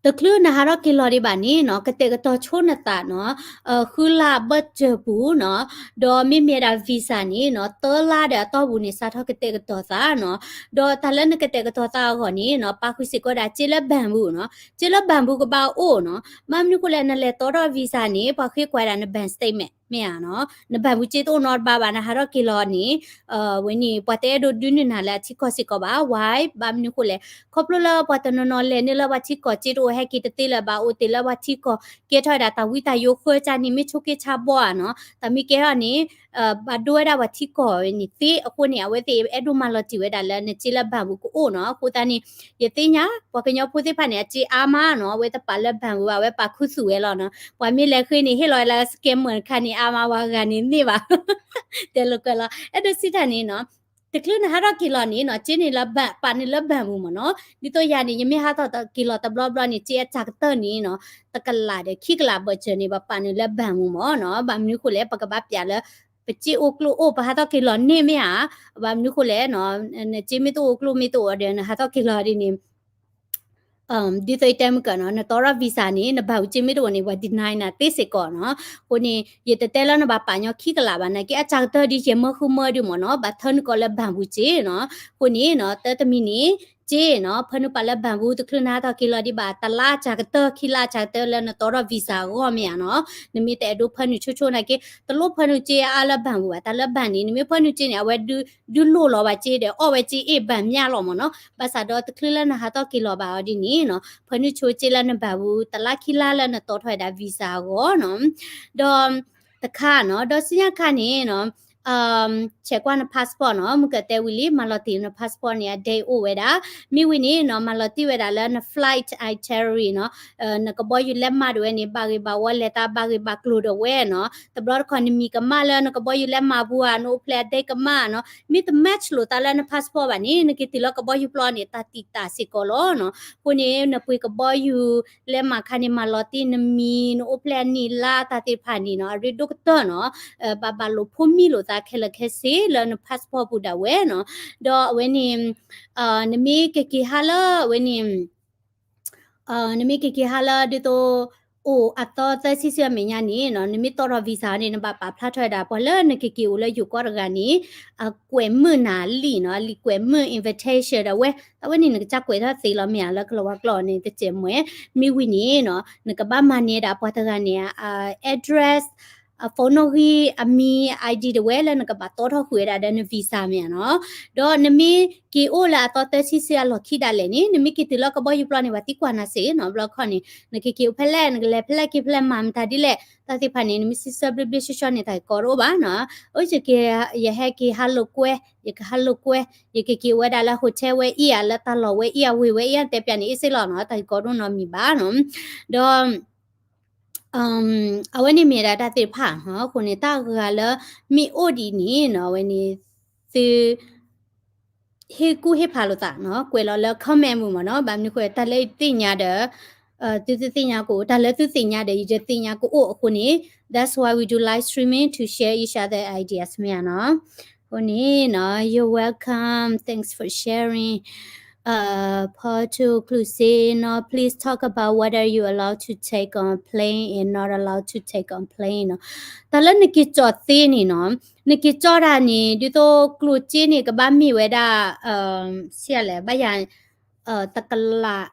တချုးနဟးထီၣ်က့ၤလီၤဒံးဘၣ်န့ၣ်နီၤ ကတဲာ်ကတီၤဆိနသးနီၤ ဃုလါအဘၢၣ်စၢၤပူၤနီၤ ဒီးမ့မ့ၢ်ဒၣ် visa န့ၣ်နီၤ သၢလါဒီးအတီၢ်ပူၤန့ၣ် စးထီၣ်ကတဲာ်ကတီၤသးနီၤ. ဒီးတၢ်လၢနကတဲာ်ကတီၤသးအဂီၢ်န့ၣ်နီၤ ပာ်ဃုာ်စ့ၢ်ကီးဒၣ်စ့လၢ bank ပူၤနီၤ စ့လၢ bank ပူၤကဘၣ်အိၣ်နီၤ. ဘၣ်မနုၤဃိလဲၣ် နလဲၤတီထီၣ် visa န့ၣ် ပှၤဃ့ကွၢ်ဒၣ်န bank statement မ့ၢ်ဧါနီၤ န bank ပူၤစ့တအိၣ်နီတဘ့ၣ်ဘၣ် နဟးထီၣ်က့ၤလီၤန့ၣ် ဝဲန့ၣ် ပှၤတအဲၣ်ဒိးဒုးနုာ်နၤလၢအထံကီၢ်စ့ၢ်ကီးဘၣ် why ဘၣ်မနုၤဃိလဲၣ် ခီဖျိလၢပှၤတနီၤနီၤလဲၤန့ၢ်လၢပှၤထံကီၢ်စ့တအိၣ်ဟဲက့ၤတသ့လၢၤဘၣ် အိၣ်တ့ၢ်လၢပှၤထံကီၢ် ကဲထီၣ်ဝဲဒၣ်တၢ်ဝံတၢ်ယိးဃၢကၢ်န့ၣ် မ့ၢ်ဆိးက့ဆါဘီဧါနီၤ တၢ်မ့ၢ်ကဲထီၣ်န့ၣ် ဘၣ်ဒိဝဲဒၣ်ပှၤထံကီၢ်န့ၣ်သ့ အဃိန့ၣ် အဝဲသ့ၣ်အဲၣ်ဒိးမၤလီၤတံၢ်ဝဲဒၣ်လၢနစ့လၢ bank ပူၤကအိၣ်နီၤ. အဃိသတးန့ၣ် ယသ့ၣ်ညါ ပှၤကညီဖိသ့ၣ်တဖၣ်န့ၣ် အစ့အါမးနီၤ အဝဲတပာ်လၢ bank ပူၤဘၣ် အဝဲပာ်ခူသူၣ်ဝဲလီၤနီၤ. ပှၤမ့ၢ်လဲၤဃ့န့ၣ် ဟ့ၣ်လီၤဝဲလၢ scammer တခါန့ၣ် အါမး ပှၤဂၤန့ၣ်န့ၢ်ဘၣ် တဲလိာ်ကွဲလီၤ အဲၣ်ဒိးစံးတၢ်န့ၣ်နီၤ တချုးနဟးထီၣ်က့ၤလီၤန့ၣ်နီၤ စ့န့ၣ်လၢ bank ပာ်နုာ်လၢ bank ပူၤမ့ၢ်နီၤ. ဒ်သိးယၤန့ၣ် ယမ့ၢ်ဟးထီၣ်က့ၤလီၤတဘျီဘျီန့ၣ် စ့အစှၤကတၢၢ်န့ၣ်နီၤ တကလးဒီးခံကလးဘၢၣ်စၢၤန့ၣ် ပပာ်နုာ်လၢ bank ပူၤမ့ၢ်နီၤ. ဘၣ်မနုၤဃိလဲၣ် ပကဘၣ်ပျးလၢ ပစ့အိၣ်ကျိၣ်အိၣ် ပဟးထီၣ်က့ၤလီၤန့ၢ်မ့ၢ်ဧါ. ဘၣ်မနုၤဃိလဲၣ်နီၤ နစ့မ့ၢ်တအိၣ်ကျိၣ်မ့ၢ်တအိၣ်ဒီး နဟးထီၣ်က့ၤလီၤဒ်န့ၣ် ဒ်သိးယတဲမုၢ်ကၢနီၤ နတီထီၣ် visa န့ၣ် န bank ပူၤစ့မ့ၢ်တအိၣ်န့ၣ် ပှၤ deny နၤသ့စ့ၢ်ကီးနီၤ. အဃိန့ၣ် ယတတဲလၢနဘၣ်ပာ်ညီခံကလးဘၣ် နာ်က့အစှၤကတၢၢ်ဒ်ယဲၢ်မၢဃုမၢဒုးမ့ၢ်နီၤ ဘၣ်ထၢနုာ်ကီးလၢ bank ပူၤစ့နီၤ. အဃိန့ၣ်နီၤ တၢ်တမံၤန့ၣ် က့နီၤ, ဖၢနုာ်ပာ်လၢ bank ပူၤ တချုးနဟးထီၣ်က့ၤလီၤဒံးဘၣ် တလါစှၤကတၢၢ် ခံလါစှၤကတၢၢ်လၢနတီထီၣ် visa အဂီၢ်မ့ၢ်ဧါနီၤ. နမ့ၢ်တအဲၣ်ဒိးဖၢနုာ်ဆိဆိနာ်က့ တလိၣ်ဖၢနုာ်က့အါလၢ bank ပူၤဘၣ်. တၢ်လၢ bank န့ၣ် နမ့ၢ်ဖၢနုာ်က့န့ၣ် အဝဲဒုးလိၣ်လီၤဘၣ်က့ဒီး အီၣ်ဝဲက့အ့ၣ် bank မ့ၢ်လီၤမ့ၢ်နီၤ. ဘၣ်ဆၣ်ဒီးတချုးလၢနဟးထီၣ်က့ၤလီၤဘၣ်အီၤဒ်န့ၣ်နီၤ, ဖၢနုာ်ဆိက့လၢန bank ပူၤ တလါခံလါလၢနတီထီၣ်ဝဲဒၣ် visa အဂီၢ်နီၤ. ဒီး တခါနီၤ, ဒီးဆူညါခါန့ၣ်နီၤ, ဆဲးကွၢ်န passport နီၤ, မုၢ်ကတဲဝံၤလံ မၤလီၤတံၢ်န passport န့ၣ် အ date အိၣ်ဝဲဒၣ်, မ့ၢ်ဝံၤန့ၣ်နီၤ မၤလီၤတံၢ်ဝဲဒၣ်လၢန flight itinerary နီၤ, နကဘီယူၤလဲးမးဒၣ်ဝဲန့ၣ် ဘၣ်ဂ့ၢ်ဘၣ်ဝီလဲၤတၢ် ဘၣ်ဂ့ၢ်ဘၣ်ကျိၤဒၣ်ဝဲနီၤ, တဘျီတခီၣ်နမံၤကမၣ်လၢ နကဘီယူၤလဲးမးပူၤဧါ နအိၣ်ဖျဲၣ်အ date ကမၣ်နီၤ, မ့ၢ်တ match လိာ်သးလၢန passport ဘၣ်န့ၣ် နက့ၤတုၤလၢကဘီယူၤပျီန့ၣ် တၢ်တံာ်တာ်စ့ၢ်ကီးလီၤနီၤ. အဃိန့ၣ် နပှ့ၤကဘီယူၤလဲးမးခါန့ၣ် မၤလီၤတံၢ်နမံၤ နအိၣ်ဖျဲၣ်အနံၣ်လါတၢ်သ့ၣ်တဖၣ်န့ၣ်နီၤ, အရ့ဒိၣ်ကတၢၢ်နီၤ, ဘၣ်ဘၣ်လိာ်ဖိးမံလိာ်သးခဲလၢာ်ခဲဆ့လၢန passport ပူၤဒၣ်ဝဲနီၤ. ဒီးအဝဲန့ၣ် နမ့ၢ်ကက့ၤဟးလၢအဝဲန့ၣ် နမ့ၢ်ကက့ၤဟးလၢဒ်သိး အိၣ်အသီသၢဆံဆံအမဲာ်ညါန့ၣ်နီၤ, နမ့ၢ်တီထီၣ် visa န့ၣ် နဘၣ်ပာ်ဖျါထီၣ်ဝဲဒၣ် ပှၤလၢနကက့ၤအိၣ်လၢယိၤကီၢ်တဂၤန့ၣ် အကွဲးမုာ်နၤလံနီၤ, အလံာ်ကွဲးမုာ် invitation ဒၣ်ဝဲ, အဝဲန့ၣ်နကစၢ်ကွဲးထီၣ်သ့လီၤမ့ၢ်ဧါ, လၢကလီၤဝါကျိာ်န့ၣ် တစဲးမွဲ, မ့ၢ်ဝံၤန့ၣ်နီၤ နကဘၣ်မၤန့ၢ်ဒၣ်ပှၤတဂၤန့ၣ် အ address အ phone နီၣ်ဂံၢ် အမံၤ ID ဒၣ်ဝဲလၢနကဘၣ်တီထီၣ်ဃုာ်ဝဲဒၣ်ဒီးန visa မ့ၢ်ဧါနီၤ. ဒီးနမ့ၢ်က့ၤအိၣ်လၢအသီသၢဆံဆံအလီၢ်ခံဒၣ်လဲာ်န့ၣ် နမ့ၢ်က့ၤတုၤလၢကဘီယူၤပျီန့ၣ် ပှၤသံကွၢ်နၤစ့ၢ်နီၤ, ဘျီခီန့ၣ် နကက့ၤအိၣ်ဖဲလဲၣ် နကလဲၤဖဲလဲၣ်က့ၤဖဲလဲၣ် မၤမတၤဒ်လဲၣ် တၢ်သ့ၣ်တဖၣ်န့ၣ် နမ့ၢ်စံးဆၢဘျ့ဘျ့ဆှီဆှီန့ၣ် တၢ်ဂ့ၢ်ကီတအိၣ်ဘၣ်နီၤ. အိၣ် ယဟဲက့ၤဟးလိာ်ကွဲ, ယကဟးလိာ်ကွဲ, ယကက့ၤအိၣ်ဝဲဒၣ်လၢ hotel ဝဲအံၤဧါ, လၢတၢ်လီၢ်ဝဲအံၤဧါ, ဝ့ၢ်ဝဲအံၤဧါ, တဲပျးန့ၣ် အ့ၣ်စ့ၢ်လီၤနီၤ, တၢ်ဂ့ၢ်ကီဒိၣ်နီတမံၤဘၣ်နီၤ. ဒီး အဝဲန့ၣ်မ့ၢ်ဒၣ်တၢ်သ့ၣ်တဖၣ်နီၤ, အဃိန့ၣ် တၢ်ဂၤလၢမ့ၢ်အိၣ်ဒ်န့ၣ်နီၤ, အဝဲန့ၣ် သု ဟ့ၣ်ကူၣ်ဟ့ၣ်ဖးလိာ်သးနီၤ, ကွဲးလီၤလၢ comment ပူၤမ့ၢ်နီၤ, ဘၣ်မနုၤအဃိ တၢ်လၢယသ့ၣ်ညါဒီး သုတသ့ၣ်ညါကအိၣ်, တၢ်လၢသုသ့ၣ်ညါဒီး ယတသ့ၣ်ညါကအိၣ်အဃိန့ၣ်, that's why we do live streaming to share each other ideas မ့ၢ်ဧါနီၤ. အဃိန့ၣ်နီၤ, you're welcome, thanks for sharing. ဖီထူ clue စ့နီၤ, please talk about whether you allowed to take on plane and not allowed to take on plane နီၤ. တၢ်လၢနက့ၤကၠီၣ်သ့န့ၣ်နီၤ, နက့ၤကၠီၣ်တၢ်န့ၣ် ဒ်သိးကျိၣ်စ့န့ၣ် ကဘၣ်မ့ၢ်ဝဲဒၣ် ဆံးအါလဲၣ် ဘၣ်ယၤ တကလး,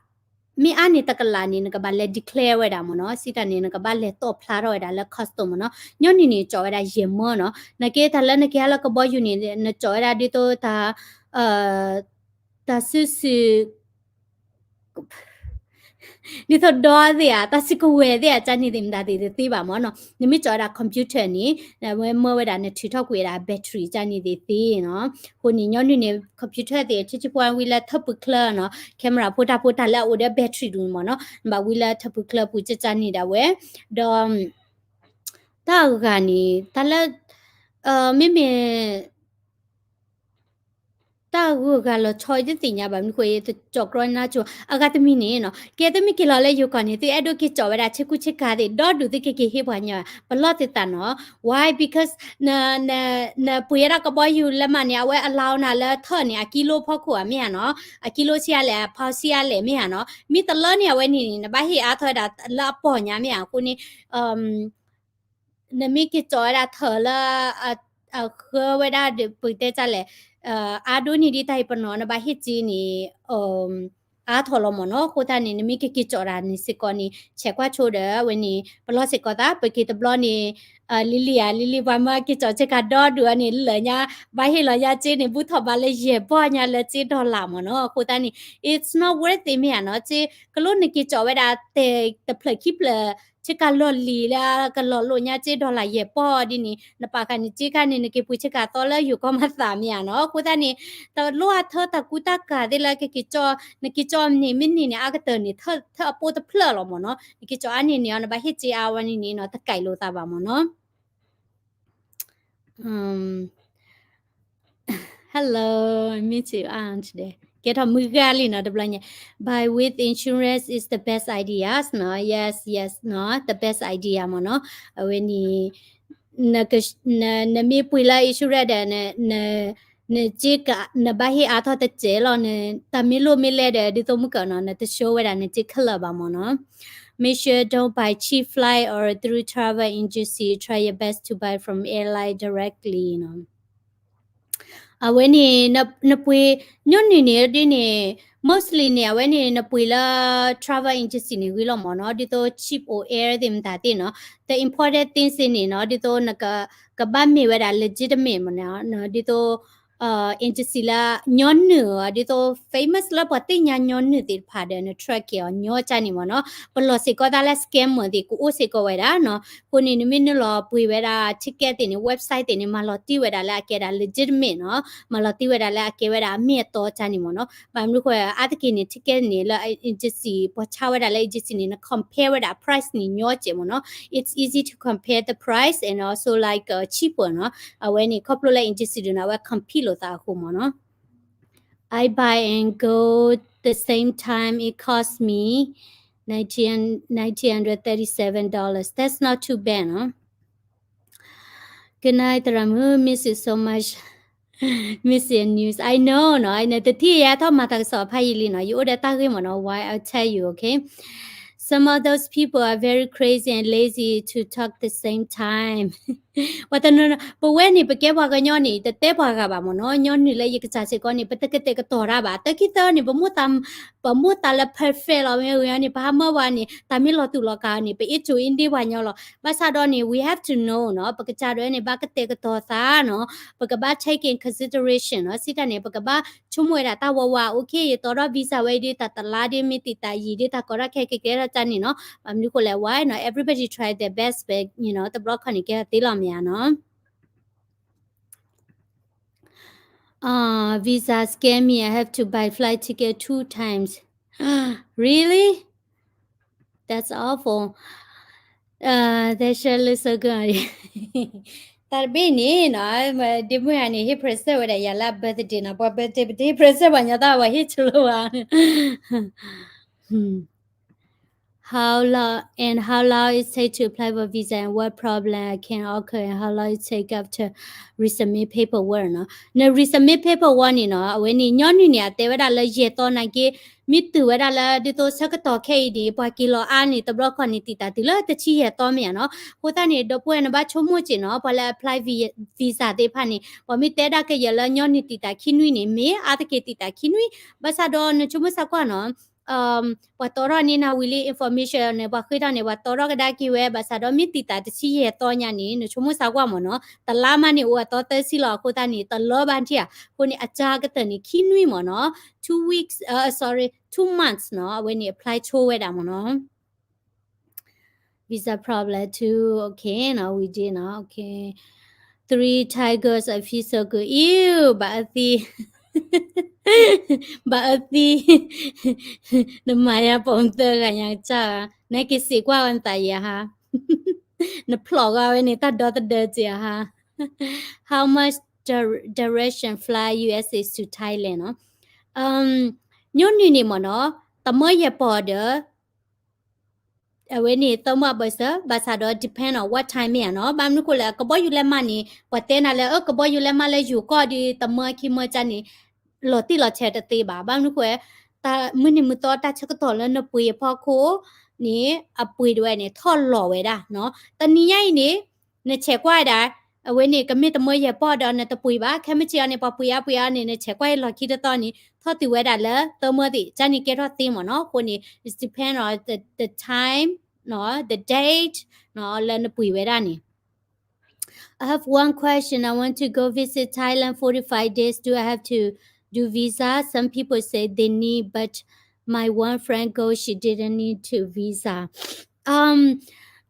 မ့ၢ်အါန့ၣ်တကလးန့ၣ် နကဘၣ်လဲၤ declare ဝဲဒၣ်မ့ၢ်နီၤ, စံးတၢ်န့ၣ် နကဘၣ်လဲၤတီၣ်ဖျါထီၣ်ဝဲဒၣ်လၢ custom မ့ၢ်နီၤ, ညီနုၢ်န့ၣ် ကၠီၣ်ဝဲဒၣ်ယဲၢ်မၢနီၤ, နက့ၤတၢ်လၢနက့ၤဟးလၢကဘီယူၤန့ၣ် နကၠီၣ်ဝဲဒၣ်ဒ်သိးတၢ် တၢ်စုဆူၣ် ဒ်သိးဒီသ့ၣ်ဧါ, တၢ်စုကဝဲၤသ့ၣ်ဧါ, ကန့ၣ်သ့ၣ်မတၤသ့ၣ်တသ့ဘၣ်မ့ၢ်နီၤ, နမ့ၢ်ကၠီၣ်ဝဲဒၣ် computer န့ၣ် ဝဲမၢဝဲဒၣ်နထုးထီၣ်ကွံာ်ဝဲဒၣ် battery ကန့ၣ်သ့ၣ်သ့နီၤ, အဃိန့ၣ် ညီနုၢ်န့ၣ် computer သ့ၣ် ထံဆံပှၤဝံလၢထၢပူၤချၢနီၤ, camera ဖိတၢ်ဖိတၢ်လၢအအိၣ်ဒီး battery ဒူၣ်မ့ၢ်နီၤ, နဘၣ်ဝံလၢထၢပူၤချၢပူၤကန့ၣ်ဒၣ်ဝဲ, ဒီး တၢ်အဂၤန့ၣ် တၢ်လၢ မ့မ့ၢ် တၢ်ဂုၤအဂၤလီၤဆီ ယတသ့ၣ်ညါဘၣ်မနုၤအဃိ ယတကၠီၣ်ကြီနါကၠိ, အဂၤတမံၤန့ၣ်နီၤ, ကဲသုမ့ၢ်က့ၤလီၤလၢယိၤကီၢ်န့ၣ် သုအဲၣ်ဒိးက့ၤကၠီၣ်ဝဲဒၣ်ဆ့ကူဆ့ကၤသ့ၣ် ဒီဒူၣ်သုက့ၤက့ၤဟ့ၣ်ပှၤညီ, ပလီၢ်သုသးနီၤ, why because နပှ့ၤဝဲဒၣ်ကဘီယူၤလၢမးန့ၣ် အဝဲအလီၤနၤလၢထၢၣ်န့ၣ် အကံလိဖိခိၣ်ဧါမ့ၢ်ဧါနီၤ, အကံလိဆံးအါလဲၣ် အဖီဆံးအါလဲၣ်မ့ၢ်ဧါနီၤ, မ့ၢ်တလၢန့ၣ် အဝဲန့ၣ်န့ၣ် နဘၣ်ဟ့ၣ်အါထီၣ်ဝဲဒၣ်လၢအပီၢ်ညါမ့ၢ်ဧါ, အဃိန့ၣ် နမ့ၢ်က့ၤကၠီၣ်ဝဲဒၣ်ထၢၣ်လၢ အဃၢဝဲဒၣ်ဒီး ပတဲတၢ်လဲၣ်, အါဒိၣ်န့ၢ်ဒံးတၢ်အံၤပနီၣ် နဘၣ်ဟ့ၣ်စ့န့ၣ် အါထီၣ်လီၤမ့ၢ်နီၤ. အဃိသတးန့ၣ် နမ့ၢ်က့ၤက့ၤကၠီၣ်တၢ်န့ၣ်စ့ၢ်ကီးန့ၣ် ဆဲးကွၢ်ဆိဒီး အဝဲန့ၣ် ပလီၢ်စ့ၢ်ကီးသး ပက့ၤတဘျီန့ၣ် လံၤလံၤဧါ လံၤလံၤ ပှၤမၢက့ၤကၠီၣ်စ့ၢ်ကီးဒီဒူၣ်အီၤန့ၣ် လၢာ်ညါ ဘၣ်ဟ့ၣ်လီၤညါစ့န့ၣ် ဘူးထီၣ်ဘးလၢယဲၢ်ပီၢ်ညါလၢစ့ dollar မ့ၢ်နီၤ. အဃိသတးန့ၣ် it's not worth it မ့ၢ်ဧါနီၤ. စ့ကလိနက့ၤကၠီၣ်ဝဲဒၣ်တဲာ်တဖျၢၣ်ခံဖျၢၣ် ဆ့ကၤလီၢ်လံၤလၢကလီၤလိာ်ညါစ့ dollar ယဲၢ်ပီၢ်ဒ်န့ၣ် နပာ်ဃာ်န့ၣ် စ့ခါန့ၣ် နက့ၤပှ့ၤဆ့ကၤသီလၢယိၤကီၢ်မၤသးမ့ၢ်ဧါနီၤ. အဃိသတးန့ၣ် တလိၣ်အထၢတၢ်ကူတၢ်ကၤသ့ၣ်လၢကက့ၤကၠီၣ်, နက့ၤကၠီၣ်န့ၣ် မ့ၢ်န့ၣ်န့ၣ် အါကတၢၢ်န့ၣ် ထၢအပိတဖျၢၣ်လီၤမ့ၢ်နီၤ. နက့ၤကၠီၣ်အါန့ၣ်န့ၣ် နဘၣ်ဟ့ၣ်စ့အါဝဲန့ၣ်န့ၣ်နီၤ တကဲလိာ်သးဘၣ်မ့ၢ်နီၤ. Hello, me too, aunt ဒဲး ကဲထီၣ်မုၢ်ဂၤလံနီၤ တဘျီညါ. Buy with insurance is the best ideas နီၤ. Yes, yes နီၤ the best idea မ့ၢ်နီၤ. အဝဲန့ၣ် နမ့ၢ်ပှ့ၤလၢ insurance ဒီး နစ့က နဘၣ်ဟ့ၣ်အါထီၣ်တစဲးလီၤ. တၢ်မ့ၢ်လိၣ်မ့ၢ်လဲၢ်ဒီး ဒ်သိးမုၢ်ကနီၤ နတဆှၢဝဲဒၣ်နစ့ခဲလၢာ်ဘၣ်မ့ၢ်နီၤ. Make sure don't buy cheap flight or through travel agency. Try your best to buy from airline directly နီၤ. အဝဲန့ၣ် နပှ့ၤ ညီနုၢ်န့ၣ်ဒ်န့ၣ် mostly န့ၣ် အဝဲန့ၣ် နပှ့ၤလၢ travel agency န့ၣ်ဂ့ၤလီၤမ့ၢ်နီၤ, ဒ်သိး Cheap or Air သ့ၣ်မတၤသ့ၣ်နီၤ, the important things သ့ၣ်န့ၣ်နီၤ, ဒ်သိးနက ကဘၣ်မ့ၢ်ဝဲဒၣ် legitimate မ့ၢ်နီၤ, ဒ်သိး agency လၢညီနုၢ် ဒ်သိး famous လၢပှၤသ့ၣ်ညါညီနုၢ်သ့ၣ်တဖၣ်ဒီး န track က့ၤအီၤညီကၢ်န့ၣ်မ့ၢ်နီၤ, ပလီၢ်စ့ၢ်ကီးသးလၢ scammer သ့ၣ် ကအိၣ်စ့ၢ်ကီးဝဲဒၣ်နီၤ, အဃိန့ၣ် နမ့ၢ်နုာ်လီၤပှ့ၤဝဲဒၣ် ticket သ့ၣ်န့ၣ် website သ့ၣ်န့ၣ် မၤလီၤတံၢ်ဝဲဒၣ်လၢအကဲဒၣ် legitimate နီၤ, မၤလီၤတံၢ်ဝဲဒၣ်လၢအကဲဝဲဒၣ်အမ့ၢ်အတီကၢ်န့ၣ်မ့ၢ်နီၤ, ဘၣ်မနုၤဃိ အါတက့ၢ်န့ၣ် ticket န့ၣ် လၢ agency ပှၤဆါဝဲဒၣ်လၢ agency န့ၣ် န compare ဝဲဒၣ် price န့ၣ်ညီကဲးမ့ၢ်နီၤ, it's easy to compare the price and also like cheaper နီၤ, အဝဲန့ၣ် ခီဖျိလၢ agency ဒုးန့ၣ် အဝဲ compete လိာ်သးအဃိမ့ၢ်နီၤ. I buy and go the same time, it cost me nineteen, nineteen hundred thirty-seven dollars. That's not too bad, no? Good night, သရၣ်မုၣ်, miss you so much. Miss your news. I know, no? I know. တထံၣ်ယဲထီၣ်မၤတၢ်ကစီၣ်ဖးယံာ်လံနီၤ, ယအိၣ်ဒီးတၢ်ဂ့ၢ်မ့ၢ်နီၤ, why I'll tell you, okay? Some of those people are very crazy and lazy to talk the same time. ပှၤတနီၤနီၤ ပဝဲန့ၣ် ပကဲပှၤကညီန့ၣ် တတဲပှၤဂၤဘၣ်မ့ၢ်နီၤ, ညီနုၢ်လၢယကစၢ်စ့ၢ်ကီးန့ၣ် ပတကတဲာ်ကတီၤတၢ်ဘၣ်, တၢ်ခံသၢန့ၣ် ပမိၣ်သး ပမိၣ်သးလၢ perfect လီၤ, မ့ၢ်ဝဲန့ၣ် ပဟးမၢပှၤန့ၣ် တၢ်မ့ၢ်လီၤတူာ်လီၤကာ်န့ၣ် ပအ့ၣ်ကၠိအ့ၣ်ဒ့ပှၤညီလီၤ. ဘၣ်ဆၣ်ဒီးန့ၣ် we have to know နီၤ, ပကစၢ်ဒၣ်ဝဲန့ၣ် ဘၣ်ကတဲာ်ကတီၤသးနီၤ, ပကဘၣ် take in consideration နီၤ, စံးတၢ်န့ၣ် ပကဘၣ်ဆိကမိၣ်ဝဲဒၣ်တၢ်ဝးဝး, okay ယတီထီၣ် visa ဝဲဒ်တၢ်တလါဒ်မ့ၢ်တံာ်တာ်ယံာ်ဒ်တၢ်ကီတၢ်ခဲကဲကဲထီၣ်တၢ်န့ၣ်နီၤ, ဘၣ်မနုၤဃိလဲၣ် why နီၤ, everybody try their best, but you know တဘျီခီန့ၣ် ကဲထီၣ်သ့လီၤမ့ၢ်ဧါနီၤ. Uh, visa scam me. I have to buy flight ticket two times. Really? That's awful. Uh, that sure looks so good. တၢ်တဘ့ၣ်န့ၣ်နီၤ, ဒ့မုၣ်ဂၤန့ၣ် ဟ့ၣ် present ဝဲဒၣ်ယၤလၢ birthday နီၤ, ပှၤ birthday ပတဟ့ၣ် present ပှၤညီတၢ် ပှၤဟ့ၣ်ဆိလၢဝဲ How long and how long it take to apply for visa and what problem can occur and how long it take after resubmit paperwork နီၤ. န resubmit paperwork န့ၣ်နီၤ, အဝဲန့ၣ် ညီနုၢ်န့ၣ် အတဲဝဲဒၣ်လၢယဲၢ်သီနာ်က့, မ့ၢ်တုၤဝဲဒၣ်လၢဒ်သိးဆၢကတီၢ်ခဲအံၤန့ၣ် ပှၤက့ၤလီၤအါန့ၣ် တဘျီခီန့ၣ် တံာ်တာ်တုၤလၢတဆံယဲၢ်သီမ့ၢ်ဧါနီၤ. အဃိသတးန့ၣ် ဒီပုၢ်ဝဲၢ်နဘၣ်ဆိကမိၣ်စ့ၢ်နီၤ, ပှၤလၢ apply visa သ့ၣ်တဖၣ်န့ၣ် ပှၤမ့ၢ်တဲဒၣ်ကယဲၢ်လၢညီနုၢ်တံာ်တာ်ခံနွံန့ၣ် မ့ၢ်အါတက့ၢ်တံာ်တာ်ခံနွံ, ဘၣ်ဆၣ်ဒီးနဆိကမိၣ်စ့ၢ်ကီးနီၤ ပှၤတီထီၣ်န့ၢ်နၤဝံၤလံ information န့ၣ် ပှၤဃ့ထီၣ်န့ၣ် ပှၤတီထီၣ်ကဒါက့ၤဝဲ ဘၣ်ဆၣ်ဒီးမ့ၢ်တံာ်တာ်တဆံယဲၢ်သီညါန့ၣ် နဆိကမိၣ်စ့ၢ်ကီးမ့ၢ်နီၤ, တလါမးန့ၣ် အိၣ်အသီသၢဆံလီၤ. အဃိသတးန့ၣ် တလၢဘၣ်ထံၣ်ဧါ, အဃိန့ၣ် အစှၤကတၢၢ်န့ၣ် ခံနွံမ့ၢ်နီၤ, two weeks, uh, sorry, two months နီၤ, အဝဲန့ၣ် apply ဆိဝဲဒၣ်မ့ၢ်နီၤ. Visa problem too. Okay, no, we did not. Okay. Three Thai girls, I feel so good. Ew, ဘၣ်အသံ, ဘၣ်အသံ, နမၤယၤပိာ်မုၣ်သၢဂၤညါကစၢ်, နက့ၤစံးကွၢ်ဝဲနသးယဲဟါ, နဖျိးဂၤဝဲန့ၣ် တၢ်ဒီသဒၢစ့ၢ်ဧါဟါ. How much dir-, direction fly U S A to Thailand နီၤ. ညီနုၢ်န့ၣ်မ့ၢ်နီၤ, တမၢယဲၢ်ပီၢ်ဒီး အဝဲန့ၣ် သၢမၢအဘၢၣ်စၢၤ, ဘၣ်ဆၣ်ဒီး depend on what time မ့ၢ်ဧါနီၤ. ဘၣ်မနုၤဃိလဲၣ် ကဘီယူၤလဲမးန့ၣ် ပှၤတဲနၤလၢ အၢ ကဘီယူၤလဲမးလၢယိၤကီၢ်ဒီး တမၢခံမၢကၢ်န့ၣ် လီၤတံၢ်လီၤဆဲးတသ့ဘၣ်. ဘၣ်မနုၤဃိ တၢ်မုၢ်နံၤမုၢ်သီတၢ်ဆၢကတီၢ်လၢနပှ့ၤအဖီခိၣ်န့ၣ် အပှ့ၤဒၣ်ဝဲန့ၣ် ထီၣ်လီၤဝဲဒၣ်နီၤ. တနံၤညါအံၤန့ၣ် နဆဲးကွၢ်ဝဲဒၣ် အဝဲန့ၣ် ကမ့ၢ်တမၢယဲၢ်ပီၢ်ဒီးနတပှ့ၤဘၣ်, ခဲမုၢ်ဆ့ၣ်အီၤန့ၣ် ပှၤပှ့ၤအါပှ့ၤအါန့ၣ် နဆဲးကွၢ်အံၤလီၢ်ခံတသီန့ၣ် ထီၣ်တုၤဝဲဒၣ်လၢသၢမၢသ့ၣ်, ကၢ်န့ၣ်ကဲထီၣ်သ့မ့ၢ်နီၤ. အဃိန့ၣ် it's depend on the, the time, နီၤ, the date, နီၤ, လၢနပှ့ၤဝဲဒၣ်န့ၣ်. I have one question. I want to go visit Thailand forty-five days. Do I have to do visa? Some people say they need, but my one friend go, she didn't need to visa. Um,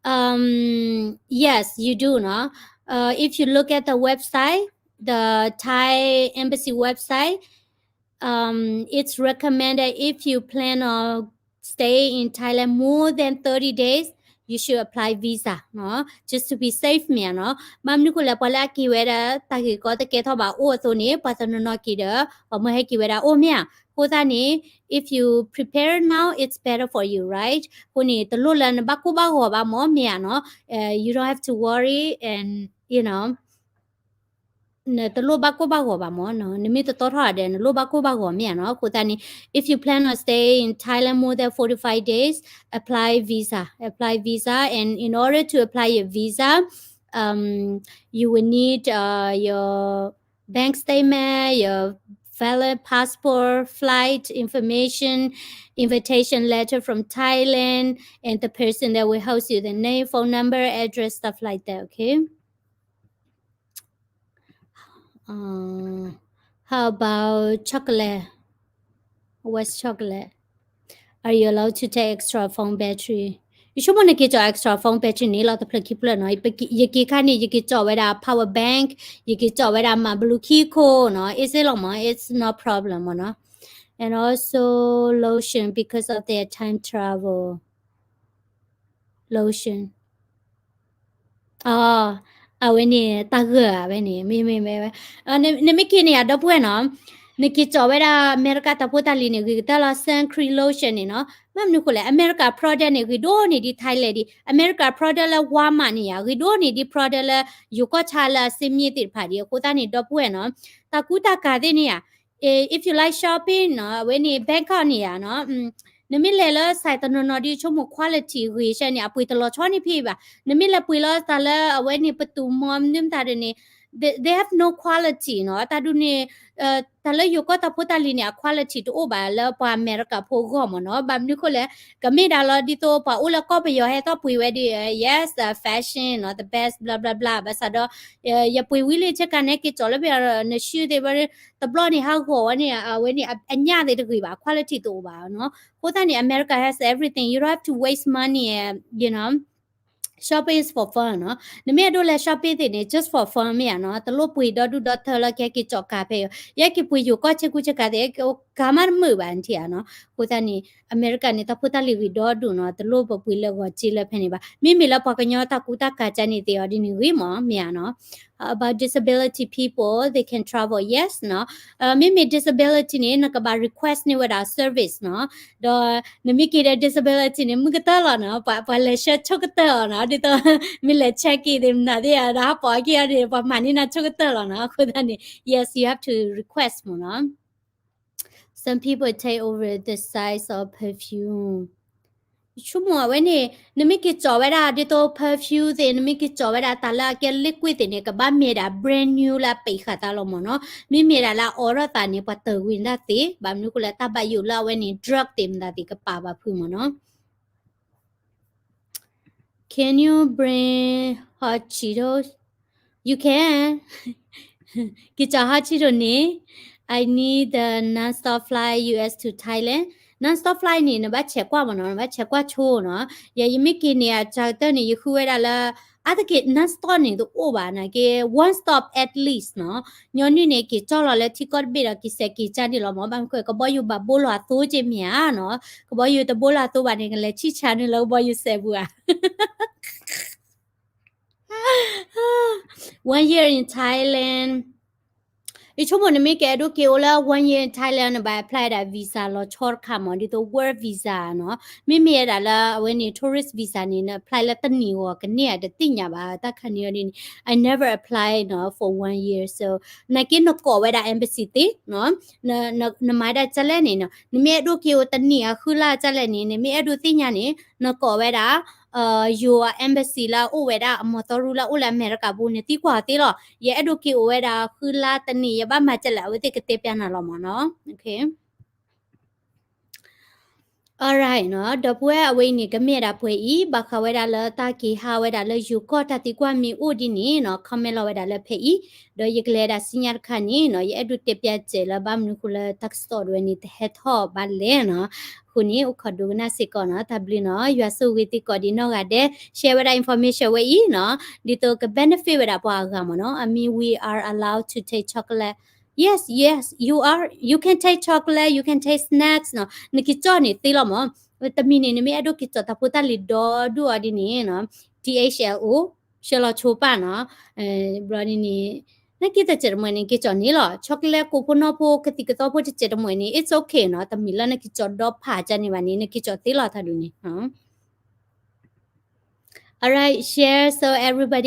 um, yes, you do, no? Uh, if you look at the website, the Thai embassy website, um, it's recommended if you plan on stay in Thailand more than thirty days, you should apply visa, နီၤ, just to be safe မ့ၢ်နီၤ. ဘၣ်မနုၤဃိလဲၣ် ပှၤလၢအက့ၤဝဲဒၣ် တၢ်ဂ့ၢ်ကီတကဲထီၣ်ဘၣ်အိၣ်အသိးန့ၣ် ပှၤတနီၤနီၤက့ၤဒီး ပှၤမၢဟဲက့ၤဝဲဒၣ်အိၣ်မ့ၢ်ဧါ. အဃိသတးန့ၣ် if you prepare now, it's better for you, right? အဃိန့ၣ် တလိၣ်လၢနဘၣ်ကိၢ်ဘၣ်ဂီၤဘၣ်မ့ၢ် မ့ၢ်ဧါနီၤ. Uh, you don't have to worry and, you know, နတလိၣ်ဘၣ်ကိၢ်ဘၣ်ဂီၤဘၣ်မ့ၢ်နီၤ, နမ့ၢ်တတီထီၣ်ဒီး နလိၣ်ဘၣ်ကိၢ်ဘၣ်ဂီၤမ့ၢ်ဧါနီၤ. အဃိသတးန့ၣ် if you plan on staying in Thailand more than forty-five days, apply visa, apply visa, and in order to apply your visa, um, you will need, uh, your bank statement, your valid passport, flight information, invitation letter from Thailand, and the person that will host you, the name, phone number, address, stuff like that, okay? Uh, how about chocolate? What's chocolate? Are you allowed to take extra phone battery? ယဆိကမိၣ်နက့ၤကၠီၣ် extra phone battery န့ၣ် လီၤတဖျၢၣ်ခံဖျၢၣ်နီၤ. ယက့ၤခါန့ၣ် ယက့ၤကၠီၣ်ဝဲဒၣ် power bank, ယက့ၤကၠီၣ်ဝဲဒၣ်မၤဘလူခံခိၣ်နီၤ. အ့စ့လီၤမး, it's no problem မးနီၤ. And also lotion because of their time travel. Lotion. အဝဲန့ၣ် တၢ်ဂၢၢ်ဝဲန့ၣ် မ့မ့ၢ်ဝဲ, နမ့ၢ်က့ၤန့ၣ် အဒီပုၢ်ဝဲၢ်နီၤ, နက့ၤကၠီၣ်ဝဲဒၣ် အမဲရကၤတၢ်ဖိတၢ်လံၤန့ၣ် ဂ့ၤကတၢၢ်လီၤ sun cream lotion န့ၣ်နီၤ. ဘၣ်မနုၤအဃိလဲၣ်, အမဲရကၤ product န့ၣ် ဂ့ၤဒိၣ်န့ၢ်ဒ် Thailand ဒံး, အမဲရကၤ product လၢ Walmart န့ၣ်ယါ ဂ့ၤဒိၣ်န့ၢ်ဒ် product လၢယိၤကီၢ်ဆၣ်လၢအစ့မ့ၢ်သ့ၣ်တဖၣ်ဒံး. အဃိသတးန့ၣ် ဒီပုၢ်ဝဲၢ်နီၤ, တၢ်ကူတၢ်ကၤသ့ၣ်န့ၣ်ယါ if you like shopping နီၤ, အဝဲန့ၣ် Bangkok န့ၣ်ယါနီၤ, နမ့ၢ်လဲၤလၢ site တနီၤနီၤဒ်ဆိကမိၣ် quality ဂ့ၤဆၢန့ၣ် အပှ့ၤတလီၤဆီန့ၣ်ဖဲဘၣ်. နမ့ၢ်လဲၤပှ့ၤလီၤတၢ်လၢအဝဲန့ၣ် ပတူၢ်မီ မနုၤမတၤဒီးန့ၣ် they, they have no quality နီၤ. တၢ်ဒုးန့ၣ် တၢ်လၢယိၤကီၢ်တၢ်ဖိတၢ်လံၤန့ၣ် အ quality တအိၣ်ဘၣ်လၢပှၤအမဲရကၤဖိအဂီၢ်မးနီၤ. ဘၣ်မနုၤအဃိလဲၣ်, ကမ့ၢ်ဒၣ်လီၤဒ်သိးပှၤအိၣ်လၢကီၢ်ပယီၤဟဲသီၣ်ပှ့ၤဝဲဒၣ်, yes, fashion နီၤ, the best, blah blah blah. ဘၣ်ဆၣ်ဒီး ယပှ့ၤဝံၤလံဆ့ကၤန့ၣ် က့ၤကၠီၣ်လၢပယီၤ နဆှုသ့ၣ်ဝဲ တဘျီန့ၣ် ဟးဂီၤဝဲန့ၣ် အဝဲန့ၣ် အညၣ်သ့ၣ်တဂ့ၤဘၣ်, quality တအိၣ်ဘၣ်နီၤ. အဃိသတးန့ၣ် America has everything, you don't have to waste money, you know, shopping is for fun နီၤ. နမ့ၢ်အဲၣ်ဒိးလဲၤ shopping သ့ၣ်န့ၣ် just for fun မ့ၢ်ဧါနီၤ. တလိၣ်ပှ့ၤဒီဒူၣ်ဒီထၢလၢကဟဲက့ၤကၠီၣ်ကၤဖဲအံၤ, ယဟဲက့ၤပှ့ၤယိၤကီၢ်ဆ့ကူဆ့ကၤသ့ၣ် ကမၣ်တမုာ်ဘၣ်နထံၣ်ဧါနီၤ. အဃိသတးန့ၣ် အမဲရကၤန့ၣ် တၢ်ဖိတၢ်လံၤဂ့ၤဒီဒူၣ်နီၤ, တလိၣ်ပပှ့ၤလၢဂီၤစ့လၢဖဲန့ၣ်ဘၣ်. မ့မ့ၢ်လၢပှၤကညီတၢ်ကူတၢ်ကၤကန့ၣ်သ့ၣ်အီၤဒ်န့ၣ်ဂ့ၤမး မ့ၢ်ဧါနီၤ. About disability people, they can travel, yes နီၤ. မ့မ့ၢ် disability န့ၣ် နကဘၣ် request န့ၢ်ဝဲဒၣ် service နီၤ. ဒီးနမ့ၢ်က့ၤဒီး disability န့ၣ် မုာ်ကတၢၢ်လီၤနီၤ, ပှၤ ပှၤလဲၤဆှၢဆိကတၢၢ်အီၤနီၤ, ဒ်သိး မ့ၢ်လဲၤ check in သ့ၣ်မနုၤသ့ၣ် ဒီးဟးပိာ်အခံအီၤန့ၣ် ပှၤမၤန့ၢ်နၤဆိကတၢၢ်လီၤနီၤ. အဃိသတးန့ၣ် yes, you have to request မးနီၤ. Some people take over the size of perfume. ဆိကမိၣ်အဝဲန့ၣ် နမ့ၢ်က့ၤကၠီၣ်ဝဲဒၣ်ဒ်သိး perfume သ့ၣ်, နမ့ၢ်က့ၤကၠီၣ်ဝဲဒၣ်တၢ်လၢအကဲ liquid သ့ၣ်န့ၣ် ကဘၣ်မ့ၢ်ဒၣ် brand new လၢအပ့ၤဃာ်သးလီၤမးနီၤ. မ့မ့ၢ်ဒၣ်လၢအအိးထီၣ်သးန့ၣ် ပှၤတၢၢ်ဝံၤဒၣ်သ့, ဘၣ်မနုၤအဃိလဲၣ် တၢ်ဘၣ်ယိၣ်လၢအဝဲန့ၣ် drug သ့ၣ်မတၤသ့ၣ်ကပာ်ဘၣ်ဖုးမးနီၤ. Can you bring hot Cheetos? You can. က့ၤကၠီၣ် hot Cheeto န့ၣ်, I need the nonstop flight U S to Thailand. Nonstop flight န့ၣ် နဘၣ်ဆဲးကွၢ်မးနီၤ, နဘၣ်ဆဲးကွၢ်ဆိနီၤ. ယၤယမ့ၢ်က့ၤန့ၣ် အစှၤကတၢၢ်န့ၣ် ယဃုဝဲဒၣ်လၢ အါတက့ၢ် nonstop န့ၣ်တအိၣ်ဘၣ်နာ်က့ one stop at least နီၤ. ညီနုၢ်န့ၣ် က့ၤကၠီၣ်လီၤလၢထံကီၢ်တဘ့ၣ်ဒီး က့ၤစဲးက့ၤကါန့ၣ်လီၤမး, ဘၣ်မနုၤအဃိ ကဘီယူၤဘၣ်ဘိလီၤအသိက့မ့ၢ်ဧါနီၤ. ကဘီယူၤတဘိလီၤအသိဘၣ်န့ၣ် ကလဲၤဆံၣ်ဆါနုာ်လၢကဘီယူၤစဲးပူၤဧါ. One year in Thailand. ယဆိကမိၣ်နမ့ၢ်ကအဲၣ်ဒိးက့ၤအိၣ်လၢ one year in Thailand နဘၣ် apply ဒၣ် visa လီၤဆီတခါမး ဒ်သိး work visa နီၤ. မ့မ့ၢ်ဝဲဒၣ်လၢအဝဲန့ၣ် tourist visa န့ၣ် န apply လၢတနံၣ်ဂီၢ်ကန့ၢ်ဧါ တသ့ၣ်ညါဘၣ် တၢ်ခါန့ၣ်အီၤဒ်န့ၣ် I never apply နီၤ for one year so နာ်က့နကိးဝဲဒၣ် embassy သ့နီၤ. နမၤဒၣ်ကလဲၣ်န့ၣ်နီၤ နမ့ၢ်အဲၣ်ဒိးက့ၤအိၣ်တနံၣ်အဃုလါကလဲၣ်န့ၣ် နမ့ၢ်အဲၣ်ဒိးသ့ၣ်ညါန့ၣ် နကိးဝဲဒၣ် ယိၤ embassy လၢအအိၣ်ဝဲဒၣ် အမီၤသီရူလၢအအိၣ်လၢအမဲရကၤပူၤန့ၣ် သံကွၢ်အီၤသ့လီၤ. ယအဲၣ်ဒိးက့ၤအိၣ်ဝဲဒၣ်ဃုလါတနံၣ် ယဘၣ်မၤကလဲၣ် အဝဲသ့ၣ်ကတဲပျးနၤလီၤမးနီၤ. Alright နီၤ ဒီပုၢ်ဝဲၢ်အဝဲအံၤန့ၣ် ကမ့ၢ်ဝဲဒၣ်ပှဲၤအံၤ ဘၣ်ဃးဝဲဒၣ်လၢတၢ်က့ၤဟးဝဲဒၣ်လၢယိၤကီၢ်တၢ်သံကွၢ်မ့ၢ်အိၣ်ဒ်န့ၣ်နီၤ comment လီၤဝဲဒၣ်လၢဖဲအံၤ ဒီးယကလဲၤဒၣ်စံညါတခါန့ၣ်နီၤ ယအဲၣ်ဒိးတဲပျးစဲးလၢဘၣ်မနုၤဃိလၢတၢ်ကစီၣ်ဒ်ဝဲန့ၣ် တဟဲထီၣ်ဘၣ်လဲၣ်နီၤ. အဃိန့ၣ် အိၣ်ခိးဒိကနၣ်စ့ၢ်ကီးနီၤ တၢ်ဘျုးနီၤ ယွၤဆိၣ်ဂ့ၤသုကိးဒံးနီၢ်ဂၤဒဲး share ဝဲဒၣ် information ဝဲအံၤနီၤ ဒ်သိးက benefit ဝဲဒၣ်ပှၤအဂၤမးနီၤ. I mean we are allowed to take chocolate. Yes, yes, you are. You can take chocolate, you can take snacks နီၤ. နက့ၤကၠီၣ်န့ၣ်သ့လီၤမး. တမံၤန့ၣ် နမ့ၢ်အဲၣ်ဒိးက့ၤကၠီၣ်တၢ်ဖိတၢ်လံၤဒီဒူၣ်အီၤဒ်န့ၣ်နီၤ T H L O ဆှၢလီၤဆိပာ်နီၤ. ဘျီဒ်န့ၣ် နက့ၤတစဲးတမှဲၤန့ၣ် က့ၤကၠီၣ်န့ၣ်လီၤ. ချိးကလဲကိးဖိနီၢ်ဖိ ကသံၣ်ကသီဖိတစဲးတမှဲၤန့ၣ် it's okay နီၤ. တမံၤလၢနက့ၤကၠီၣ်ဒီဖးကန့ၣ်ဘၣ်န့ၣ် နက့ၤကၠီၣ်သ့လီၤတၢ်ဒ်န့ၣ်. Alright, share so everybody